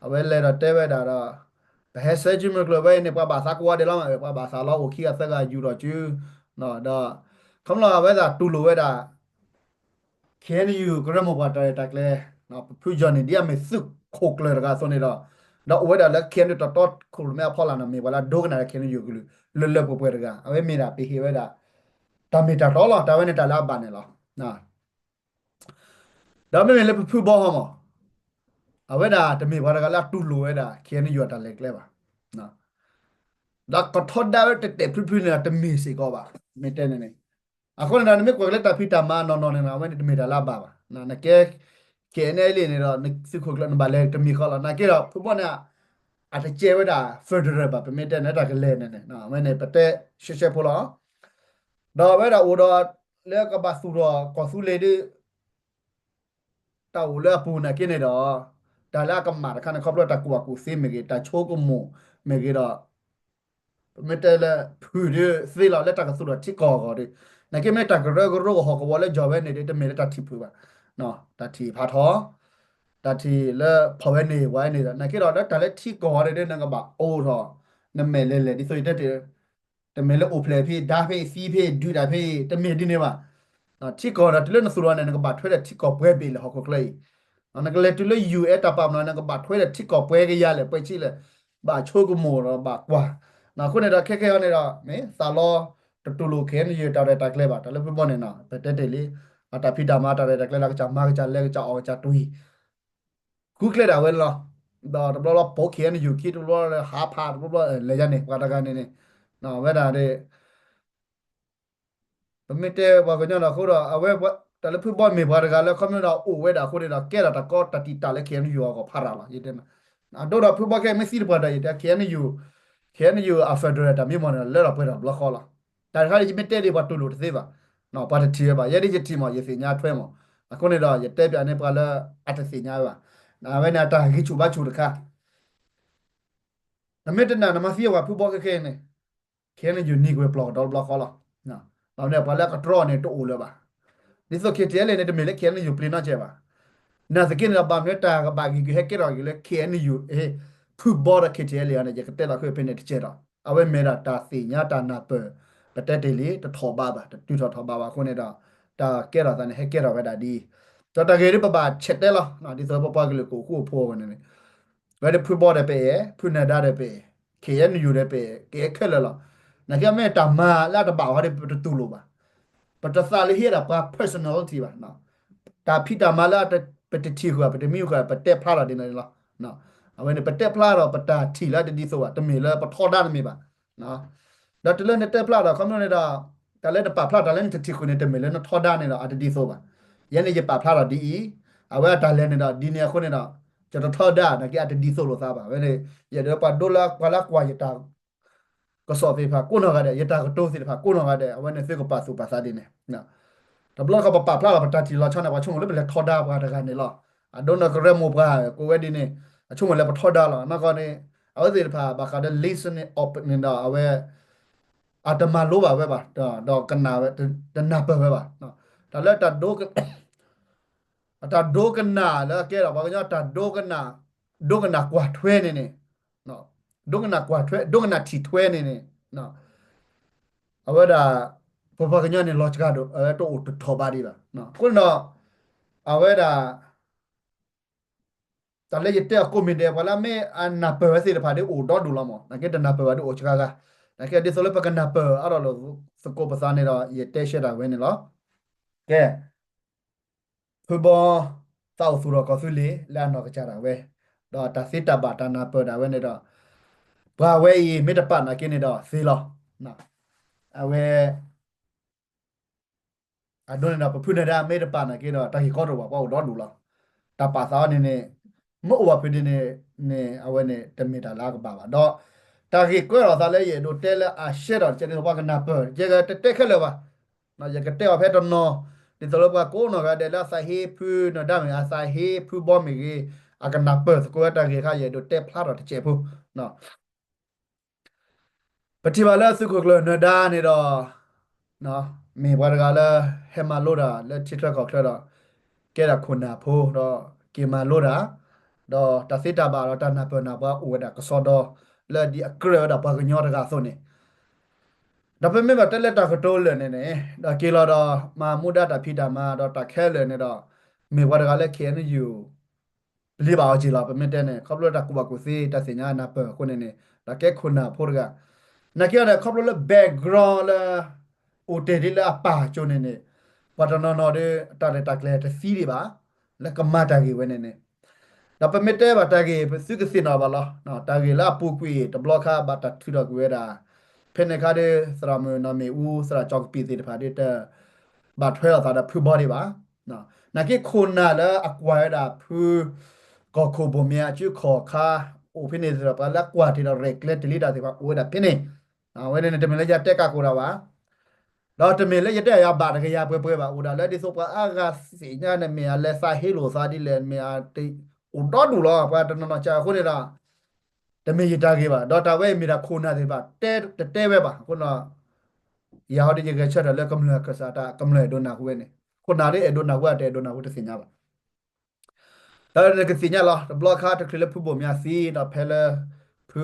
အဝဲလဲၤဒီးတဲဝဲဒၣ်ဒီး ပဟဲဆၢစုမုၢ်ကျၢၢ်ဝဲအံၤန့ၣ် ပှၤဘၣ်သးကဝီၤဒဲးလီၤမး ပှၤဘၣ်သးလီၤအိၣ်ခံဂၤသၢဂၤယူၤထီၣ်စု ဒီး ခီဖျိအဝဲသ့ၣ်တူၢ်လိာ်ဝဲဒၣ် KNU ကရၢမိၢ်ပှၢ်တၢ်ရဲၣ်တၢ်ကျဲၤ ပဖု Johnny ဒ်အမ့ၢ်သုးခိၣ်ကျၢၢ်တဂၤအသိးန့ၣ်ဒီး ဒီးအိၣ်ဝဲဒၣ်လၢ KNU တတီခိၣ်ရိၣ်မဲအဖီလာ်န့ၣ် မ့ၢ်ပှၤလၢအဒိကနၣ်ဒီး KNU ကလုာ် လၢလၢပှဲၤပှဲၤတဂၤ အဝဲမ့ၢ်ဒၣ်ပဟ့ၣ်ဝဲဒၣ် တၢ်မ့ၢ်တၢ်တီလီၤ တၢ်ဝဲန့ၣ်တၢ်လၢအဘၣ်န့ၣ်လီၤ. ဒီးမ့မ့ၢ်လၢပဖုဘီဟီမး အဝဲဒၣ်တမ့ၢ်ပှၤတဂၤလၢအတူၢ်လိာ်ဝဲဒၣ် KNU အတၢ်လဲၤကျဲဘၣ်. ဒီးကထီဒါဝဲတဲာ်တဲာ်ဖျုးဖျုးန့ၣ်ဒီး တမ့ၢ်စ့ၢ်ကီးဘၣ် မ့ၢ်တဲန့ၣ်န့ၣ် အဃိန့ၣ်ဒီး နမ့ၢ်ကွၢ်က့ၤလၢတၢ်ဖံးတၢ်မၤနီၢ်နီၢ်န့ၣ် အဝဲန့ၣ်တမ့ၢ်တၢ်လၢအဘၣ်ဘၣ်. နကဲ KNLA န့ၣ်ဒီး နသုးခိၣ်ကျၢၢ်နဘၣ်လဲၤတမံၤဃီလီၤ. နာ်က့ဒီး ဖုဘီန့ၣ် အတကဲဝဲဒၣ် federal ဘၣ် ပမ့ၢ်တဲန့ၣ် တၢ်ကလဲၤန့ၣ်န့ၣ် အဝဲန့ၣ် ပတဲရှဲရှဲဖိလီၤ. ဒီးအဝဲဒၣ်အိၣ်ဒီး လၢကဘၣ်သူၣ်ထီၣ်ကီၢ်သူလ့ၤဒီး တၢ်အိၣ်လၢအပူၤနာ်က့န့ၣ်ဒီး တၢ်လၢအကမၣ်တခါန့ၣ် ခီဖျိတၢ်ကူၣ်ဘၣ်ကူၣ်သ့မ့ၢ်ဂ့ၤ တၢ်ဆိကမိၣ်မ့ၢ်ဂ့ၤဒီး ပမ့ၢ်တဲလၢဖုၣ်ဒီးသ့လီၤလၢတၢ်ကသူၣ်ထီၣ်ထံကီၢ်အဂီၢ်ဒီး နာ်က့မ့ၢ်တၢ်ကရၢကရိကဟီၣ်ကဝီၤလၢယီၤဝဲန့ၣ်ဒီး တမ့ၢ်လၢတၢ်ထံၣ်ဖုၣ်ဘၣ်. တၢ်ထံၣ်ဖးထီ တၢ်ထံၣ်လၢဖီၣ်ဝဲန့ၢ်ဝဲန့ၣ်ဒီး နာ်က့ဒီးလၢတၢ်လၢထံကီၢ်အဂီၢ်န့ၣ်ဒီး နကဘၣ်အိၣ်ထီၣ် နမဲာ်လဲၤလဲၤဒ်သိးယတဲတ့ၢ် တမ့ၢ်လၢအိၣ်ဖျဲၣ်ဖဲ ဒါဖဲအံၤ သံဖဲအံၤ ဒုးတၢ်ဖဲအံၤ တမ့ၢ်ဒ်န့ၣ်ဘၣ်. ထံကီၢ်ဒီးတုၤလၢနသူၣ်ထီၣ်န့ၣ် နကဘၣ်ထွဲဒီးထံကီၢ်ပှဲၤဘ့ၣ်လၢဟီၣ်ခိၣ်ချၢအံၤ နကလဲၤတုၤလၢ ယူၢ်အဲၣ် တၢ်ပာ်ပနီၣ် နကဘၣ်ထွဲဒီးထံကီၢ်ပှဲၤကယၤလဲၣ် ပှဲၤဆံလဲၣ် ဘၣ်ဆိကမိၣ်ဒီးဘၣ်ကွၢ်. အဃိန့ၣ်ဒီး ခဲခဲအံၤန့ၣ်ဒီး မ့ၢ်သးလီ တတူၢ်လိာ် KNU တၢ်ရဲၣ်တၢ်ကျဲၤဘၣ် တၢ်လၢဖုဘီန့ၣ်နီၤ ပတဲတ့ၢ်လံ အတၢ်ဖံးတၢ်မၤတၢ်ရဲၣ်တၢ်ကျဲၤလၢ ကစၢ်မၤကစၢ်လဲၤ ကစၢ်အီၣ်ကစၢ်တွံၢ် ဃုကျဲဒၣ်ဝဲလီၤ. ဒီးတဘျီဘျီပိာ် KNU ခံ တဘျီဘျီဟးဖး တဘျီဘျီလဲၤယါန့ၣ် ပှၤတဂၤန့ၣ်န့ၣ် ဝဲဒၣ် ပမ့ၢ်တဲပှၤကညီဒီးအဃိဒီး အဝဲ တၢ်လၢဖုဘီမ့ၢ်ပှၤတဂၤလၢခီဖျိဒီးအိၣ်ဝဲဒၣ်အဃိန့ၣ်ဒီး ကဲထီၣ်တၢ်ကီတၢ်တံာ်တာ်လၢ KNU အဂီၢ်ဖးရၤလီၤ. ယတဲမး အဒိဒီးဖုဘီခဲမ့ၢ်သံတပှၢ်ဒီး ယတဲ KNU KNU အ federal တၢ်မံမီၢ်န့ၣ်ဒီး လၢထီၣ်ပှဲၤထီၣ်တဘျီဃီလီၤ. တၢ်တခါန့ၣ် ယမ့ၢ်တဲဒ်ပှၤတူၢ်လိာ်တသ့ဘၣ်, ပှၤတထံၣ်ဝဲဘၣ်, ယဲဒ်ယထံၣ်မး ယသ့ၣ်ညါထွဲမး, အဃိန့ၣ်ဒီး ယတဲပၠးန့ၢ်ပှၤလၢအတသ့ၣ်ညါဝဲဘၣ်, အဝဲန့ၣ်အတၢ်ဂံၢ်ဆူၣ်ဘါဆူၣ်တခါ နမ့ၢ်တနာ် နမၤသံအဝဲဖုဘီခဲခဲအံၤန့ၣ် KNU နံၤကွံာ်ပျီၢ်ကဒီးတဘျီဃီလီၤ. ဘၣ်မနုၤပှၤလၢအကတြီန့ၣ်တအိၣ်လၢၤဘၣ်. ဒ်သိး KTLA န့ၣ် တမ့ၢ်လၢ KNU ပျံၤနီတစဲးဘၣ်. နာ်သက့န့ၣ်ဒီး ဘၣ်မနုၤတၢ်ကဘၣ်ဂ့ၤက့ၤဟဲကဲထီၣ်က့ၤလၢ KNU ဖုဘီဒီး KTLA အံၤန့ၣ် ယကတဲလီၤဃုာ်ဖဲန့ၣ်တစဲးဒီး အဝဲမ့ၢ်ဒၣ်တၢ်သ့ၣ်ညါတၢ်နၢ်ပၢၢ် ပတဲတ့ၢ်လံ တထီၣ်ဘးဘၣ် တတုၤထီၣ်ထီၣ်ဘးဘၣ်အဃိန့ၣ်ဒီး တၢ်ကဲထီၣ်သးန့ၣ် ဟဲကဲထီၣ်ဝဲဒၣ်ဒ်အံၤ ဒီးတၢ်ဂ့ၢ်ဒ်ပဘၣ်ဆဲးတဲလီၤ ဒ်သိးပပှၤကလုာ်ကအိၣ်ဃူအိၣ်ဖိးဝဲန့ၣ်န့ၣ်, ဝဲဒၣ်ဖုဘီဒီးပအဲၣ်, ဖုနၢၤဒါဒီးပအဲၣ်, ခ့ၣ်အဲၣ်ယူၣ်ဒီးပအဲၣ်, ကအဲၣ်ခဲလၢာ်လီၤ. နာ်က့အမ့ၢ်တၢ်မၤလၢအတဘၣ်အီၤဒီး ပတတူၢ်လိာ်ဘၣ်. ပတသးလၢဟ့ၣ်ဒၣ်ပှၤ personality ဘၣ်. တၢ်ဖံးတၢ်မၤလၢပတထံၣ်ဃုာ် ပတမံဃုာ် ပတဲဖျါထီၣ်ဒ်န့ၣ်လီၤ. အဝဲန့ၣ် ပတဲဖျါထီၣ်ပတၢ်ထံၣ်လၢအတဒ်သိးဘၣ်, တမ့ၢ်လၢပထီဒါနမ့ၢ်ဘၣ်. ဒီးတုၤလၢနတဲဖျါထီၣ် ခီဖျိန့ၣ်ဒီး တၢ်လၢနပာ်ဖျါ တၢ်လၢနတထံၣ်ဃုာ်န့ၣ် တမ့ၢ်လၢနထီဒါန့ၣ်ဒီး အတဒ်သိးဘၣ်. ယဲန့ၣ်ယပာ်ဖျါထီၣ်ဒ်အံၤ, အဝဲအတၢ်လဲၤန့ၣ်ဒီး ဒ်န့ၣ်အဃိန့ၣ်ဒီး ယတထီဒါ နာ်က့အတဒ်သိးလိာ်သးဘၣ်. ဝဲန့ၣ် ယအဲၣ်ဒိးပှၤဒိလၢပှၤလၢကွၢ်ယတၢ် ကစီၣ်သ့ၣ်တဖၣ်ကိးနီၢ်ဂၤဒဲး, ယတၢ်ကတိၤသ့ၣ်တဖၣ်ကိးနီၢ်ဂၤဒဲး, အဝဲန့ၣ်သုကပာ်သူၣ်ပာ်သးဒ်န့ၣ်. တဘျီတခီၣ်ပပာ်ဖျါလီၤပတၢ်ထံၣ်လီၤဆီန့ၣ် ပှၤဆိကမိၣ်လၢပလဲၤထီဒါပှၤတဂၤန့ၣ်လီၤ. အဒိနကရၢမိၢ်ပှၢ်ကိးဝဲဒ်န့ၣ် အဆိကမိၣ်လၢပထီဒါလီၤ. နီၢ်ကီၢ်န့ၣ် အဝဲသ့ၣ်တဖၣ်ဘၣ်ဃးဒီး listening option န့ၣ်ဒီး အဝဲ အတမၤလိဘၣ်ဝဲဘၣ်, ဒီးကနၣ်ဝဲ တနၢ်ပၢၢ်ဝဲဘၣ်. တၢ်လၢ အတၢ်ဒိကနၣ်လၢအကဲဒီး ပှၤကညီတၢ်ဒိကနၣ်, ဒိကနၣ်ကွၢ်ထွဲန့ၣ်န့ၣ်, ဒိကနၣ်ကွၢ်ထွဲ ဒိကနၣ်ထံၣ်ထွဲန့ၣ်န့ၣ်, အဝဲဒၣ် ပပှၤကညီန့ၣ် လီၤစှၤဒိၣ် အဝဲတအိၣ်တထီၣ်ဘၣ်ဒံးဘၣ်. အဃိန့ၣ်ဒီး အဝဲဒၣ် တၢ်လၢယတဲအီၤကိးမံၤဒဲး ပှၤလၢအမ့ၢ်အနၢ်ပၢၢ်ဝဲသ့ၣ်တဖၣ်ဒ်အိၣ်ဒီဒူၣ်လီၤမး, နာ်က့တနၢ်ပၢၢ်ဘၣ်ဒ်အိၣ်စှၤဂၤ, နာ်က့ဒ်သိးလၢပကနၢ်ပၢၢ်အါထီၣ်လိာ်သကိးပသးန့ၣ်ဒီး ယတဲရှဲတၢ်ဝဲန့ၣ်လီၤ. ကဲ ဖုဘီ သးအိၣ်သူၣ်ထီၣ်ကီၢ်သူလ့ၤလၢအနီၢ်ကစၢ်ဒၣ်ဝဲ, ဒီးတၢ်သ့တၢ်ဘၣ်တၢ်နၢ်ပၢၢ်ဒၣ်ဝဲန့ၣ်ဒီး ပှၤဝဲအံၤမ့ၢ်တပာ်နာ်က့န့ၣ်ဒီးသ့လီၤ. အဝဲ အဒိန့ၣ်ဒီး ပဖုနၢၤဒါမ့ၢ်တပာ်နာ်က့ဒီး တၢ်ဂ့ၢ်ကီတအိၣ်ဘၣ် ပှၤအိၣ်ဒီဒူၣ်လီၤ. တၢ်ပာ်သးအီၤန့ၣ်န့ၣ် မ့ၢ်အိၣ်ဘၣ်ဖုဒ်န့ၣ်န့ၣ် အဝဲန့ၣ် တမ့ၢ်တၢ်လၢအကဘၣ်ဘၣ်. ဒီးတၢ်ဂ့ၢ်ကီထီၣ်သးလၢယအဲၣ်ဒိးတဲလၢအရှဲဒီး ကဲဒ်သိးပှၤကနၢ်ပၢၢ် ယကတတဲခဲလၢာ်ဘၣ်. ယကတဲအီၤဖဲတနီၤ ဒ်သိးလၢပှၤကိးနီၢ်ဂၤဒဲးလၢအသးဟ့ဖုနၢၤဒါမ့ၢ်ဂ့ၤ အသးဟ့ဖုဘီမ့ၢ်ဂ့ၤ အကနၢ်ပၢၢ်သကိးဝဲတၢ်ဂ့ၢ်ခါ ယအဲၣ်ဒိးတဲဖျါထီၣ်တစဲးဖိ ပထံၣ်ဘၣ်လၢသုးခိၣ်ကျၢၢ်နၢၤဒါန့ၣ်ဒီး မ့ၢ်ပှၤတဂၤလၢ ဟဲမၤလိတၢ်လၢထံချၢကီၢ်ချၢဒီး ကဲဒၣ်ခိၣ်နၢ်ဖိဒီး က့ၤမၤလိတၢ် ဒီးတၢ်သ့တၢ်ဘၣ်ဒီးတၢ်နၢ်ပၢၢ်နၢ်ပှၤအိၣ်ဝဲဒၣ်ကစီဒီ လၢဒ်အကြၢးဝဲဒၣ်ပှၤကညီတဂၤအသိးန့ၣ် ဒီးပမ့ၢ်ဘၣ်တဲလၢတၢ်ကတိၤလၢာ်န့ၣ်န့ၣ် ဒီးက့ၤလီၤဒီး မၤမူဒါတၢ်ဖံးတၢ်မၤဒီးတၢ်ခဲလၢာ်န့ၣ်ဒီး မ့ၢ်ပှၤတဂၤလၢ ခ့ၣ်အဲၣ်ယူၣ် ပျံၤဘၣ်အီၤက့ၤလီၤ. ပမ့ၢ်တဲန့ၣ် ခီဖျိတၢ်ကူၣ်ဘၣ်ကူၣ်သ့ တၢ်သ့ၣ်ညါနၢ်ပၢၢ်အဃိန့ၣ်န့ၣ် ဒီးကဲခိၣ်နၢ်ဖိတဂၤ နာ်က့ဒီး ခီဖျိလၢ background လၢ အိၣ်တ့ၢ်ဒ်လၢအပၢ်အစိၤန့ၣ်န့ၣ် ပှၤတနီၤနီၤဒီး တၢ်ရဲၣ်တၢ်ကျဲၤတသံဒံးဘၣ် လၢကမၤတၢ်ဂ့ၢ်ဝဲန့ၣ်န့ၣ် ဒီးပမ့ၢ်တဲဘၣ်တၢ်ဂ့ၢ် ပသုကသ့ၣ်နီၣ်ဘၣ်လီၤ. တၢ်ဂ့ၢ်လၢအပူၤကွံာ်တဘျီခါ ဘၣ်တၢ်ထုးထီၣ်ကွံာ်ဝဲဒၣ် ဖဲန့ၣ်အခါဒီး သရၣ်မုၣ်နီၢ်မ့ၣ်အူ သရၣ်ကၠီကပံာ်သ့ၣ်တဖၣ်ဒီး တဘၣ်ထွဲလိာ်သးဒီးဖုဘီဒံးဘၣ်. နာ်က့ခိၣ်နၢ်လၢအကွၢ်ဝဲဒၣ်ဖု ကီၢ်ခိၣ်ဘိၣ်မၠါအစုခီၣ်ခါ အိၣ်ဖဲန့ၣ်ဒီး ပှၤလၢအကွၢ်တ့ၢ်ဒီးရဲၣ်ကျဲၤတ့ၢ်လံတၢ်သ့ၣ်တဖၣ်အိၣ်ဝဲဒၣ်ဖဲန့ၣ် အဝဲန့ၣ်န့ၣ်တမ့ၢ်လၢယတဲကၢ်ကိၢ်တၢ်ဘၣ် ဒီးတမ့ၢ်လၢယတဲယၤဘၣ်တကယၤပှဲၤပှဲၤဘၣ် အိၣ်ဒၣ်လၢဒ်သိးပှၤအါဂၤသ့ၣ်ညါန့ၣ်မ့ၢ်အလဲၤသးဟ့လိာ်သးဒ်လဲၣ် မ့ၢ်အတအိၣ်ဒီဒူၣ်လီၤ ပှၤတနီၤနီၤစၢ်အဃိန့ၣ်ဒီး တမ့ၢ်ယတၢ်ဂ့ၢ်ဘၣ် ဒီးတၢ်ဝဲအံၤမ့ၢ်ဒၣ်ခိၣ်နၢ်သ့ၣ်တဖၣ် တဲတတဲဝဲဘၣ် အဃိန့ၣ် ယၤဟီဒ်ယဂဲၤဆၢထၢၣ်လၢကမျၢၢ်ကစၢ်တၢ်ကမျၢၢ်အဲၣ်ဒိးနၢ်ဟူဝဲန့ၣ် ခိၣ်နၢ်ဒ်အဲၣ်ဒိးနၢ်ဟူ အတအဲၣ်ဒိးနၢ်ဟူတသ့ၣ်ညါဘၣ်. တၢ်နကသ့ၣ်ညါလီၤ တဘျီခါတချုးလၢဖုဘိၣ်မၠါသံဒီးဖဲလၢ ဖု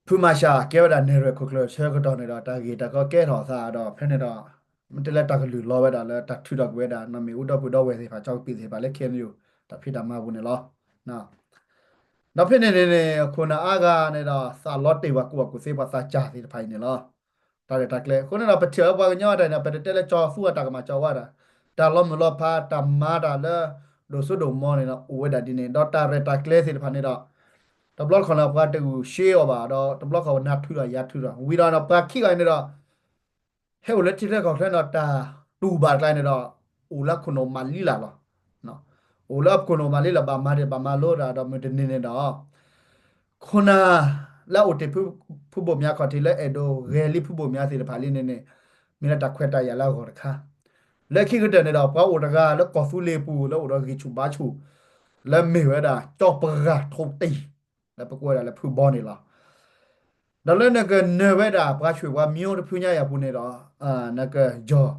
ဖုမၤရှး ကဲဝဲဒၣ်နဲၣ်ရွဲၣ်ခိၣ်ကျၢၢ်ဆၢကတီၢ်န့ၣ်ဒီး တၢ်ဂ့ၢ်တၢ်ကီကဲထီၣ်သးဒီး ဖဲန့ၣ်ဒီး မ့ၢ်တဲလၢတၢ်ကလုၢ်လီၤဝဲဒၣ်လၢတၢ်ထုးထီၣ်ကွံာ်ဝဲဒၣ် နီၢ်မ့ၣ်အူဒီပုၢ်ဒီဝဲၢ်သ့ၣ်တဖၣ် ကၠီကပံာ်သ့ၣ်တဖၣ်လၢ ခ့ၣ်အဲၣ်ယူၣ် တၢ်ဖံးတၢ်မၤအပူၤန့ၣ်လီၤ. ဒီးဖဲန့ၣ်န့ၣ်န့ၣ် ခိၣ်နၢ်အါဂၤန့ၣ်ဒီး သးလီၤတ့ၢ်ပှၤကူၣ်ဘၣ်ကူၣ်သ့ပှၤသးစၢ်သ့ၣ်တဖၣ်အံၤန့ၣ်လီၤ. တၢ်ရဲၣ်တၢ်ကျဲၤ အဃိန့ၣ်ဒီး ပထံၣ်လၢပှၤကညီတၢ်န့ၣ် ပတတဲလၢကၠီသူအတၢ်ကမၣ်ကၠီဝါတၢ် တၢ်လီၤမုၢ်လီၤဖး တၢ်မၤတၢ်လၢ ဒိၣ်စိဒိၣ်ကမီၤန့ၣ်ဒီး အိၣ်ဝဲဒၣ်ဒ်န့ၣ် ဒီးတၢ်ရဲၣ်တၢ်ကျဲၤသ့ၣ်တဖၣ်န့ၣ်ဒီး တဘျီတခီၣ်န့ၣ် ပှၤတဂုာ်ရှဲအီၤဘၣ်ဒီး တဘျီတခီၣ်နၤထုးထီၣ်ယၤထုးထီၣ် ဝံၤဒီးပှၤခံဂၤန့ၣ်ဒီး ဟဲအိၣ်လၢထံချၢကီၢ်ချၢန့ၣ်ဒီး တၢ်တူၢ်ဘၣ်တကျါန့ၣ်ဒီး အိၣ်လၢခိၣ်နူာ်မၤလံလၢ်လီၤ. အိၣ်လၢခိၣ်နူာ်မၤလံလၢ် ဘၣ်မၤဒံးဘၣ်မၤလိတၢ်ဒီးမုၢ်တနံၤန့ၣ်ဒီး ခိၣ်နၢ်လၢအအိၣ်တ့ၢ်ဖုဘိၣ်မၠါခီၣ်ထံးလၢအဲၣ်ဒိးဂဲၤလံဖုဘိၣ်မၠါသ့ၣ်တဖၣ်လံန့ၣ်န့ၣ် မ့ၢ်လၢတၢ်ခွဲးတၢ်ယာ်လၢအဂီၢ်တခါ လၢခံကတၢၢ်န့ၣ်ဒီး ပှၤအိၣ်တဂၤလၢကီၢ်သူလ့ၤပူၤလၢအိၣ်ဒီးဂံၢ်ဆူၣ်ဘါဆူၣ် လၢမ့ၢ်ဝဲဒၣ် ကၠီပရၤထိးတံၢ် လၢပကိးဝဲဒၣ်လၢဖုဘီန့ၣ်လီၤ. ဒီးလၢနကနၢၤဝဲဒၣ်ပှၤဆှဲးပှၤမံၤတဖုညါအံၤအပူၤန့ၣ်ဒီး နကယီၢ်တံၢ်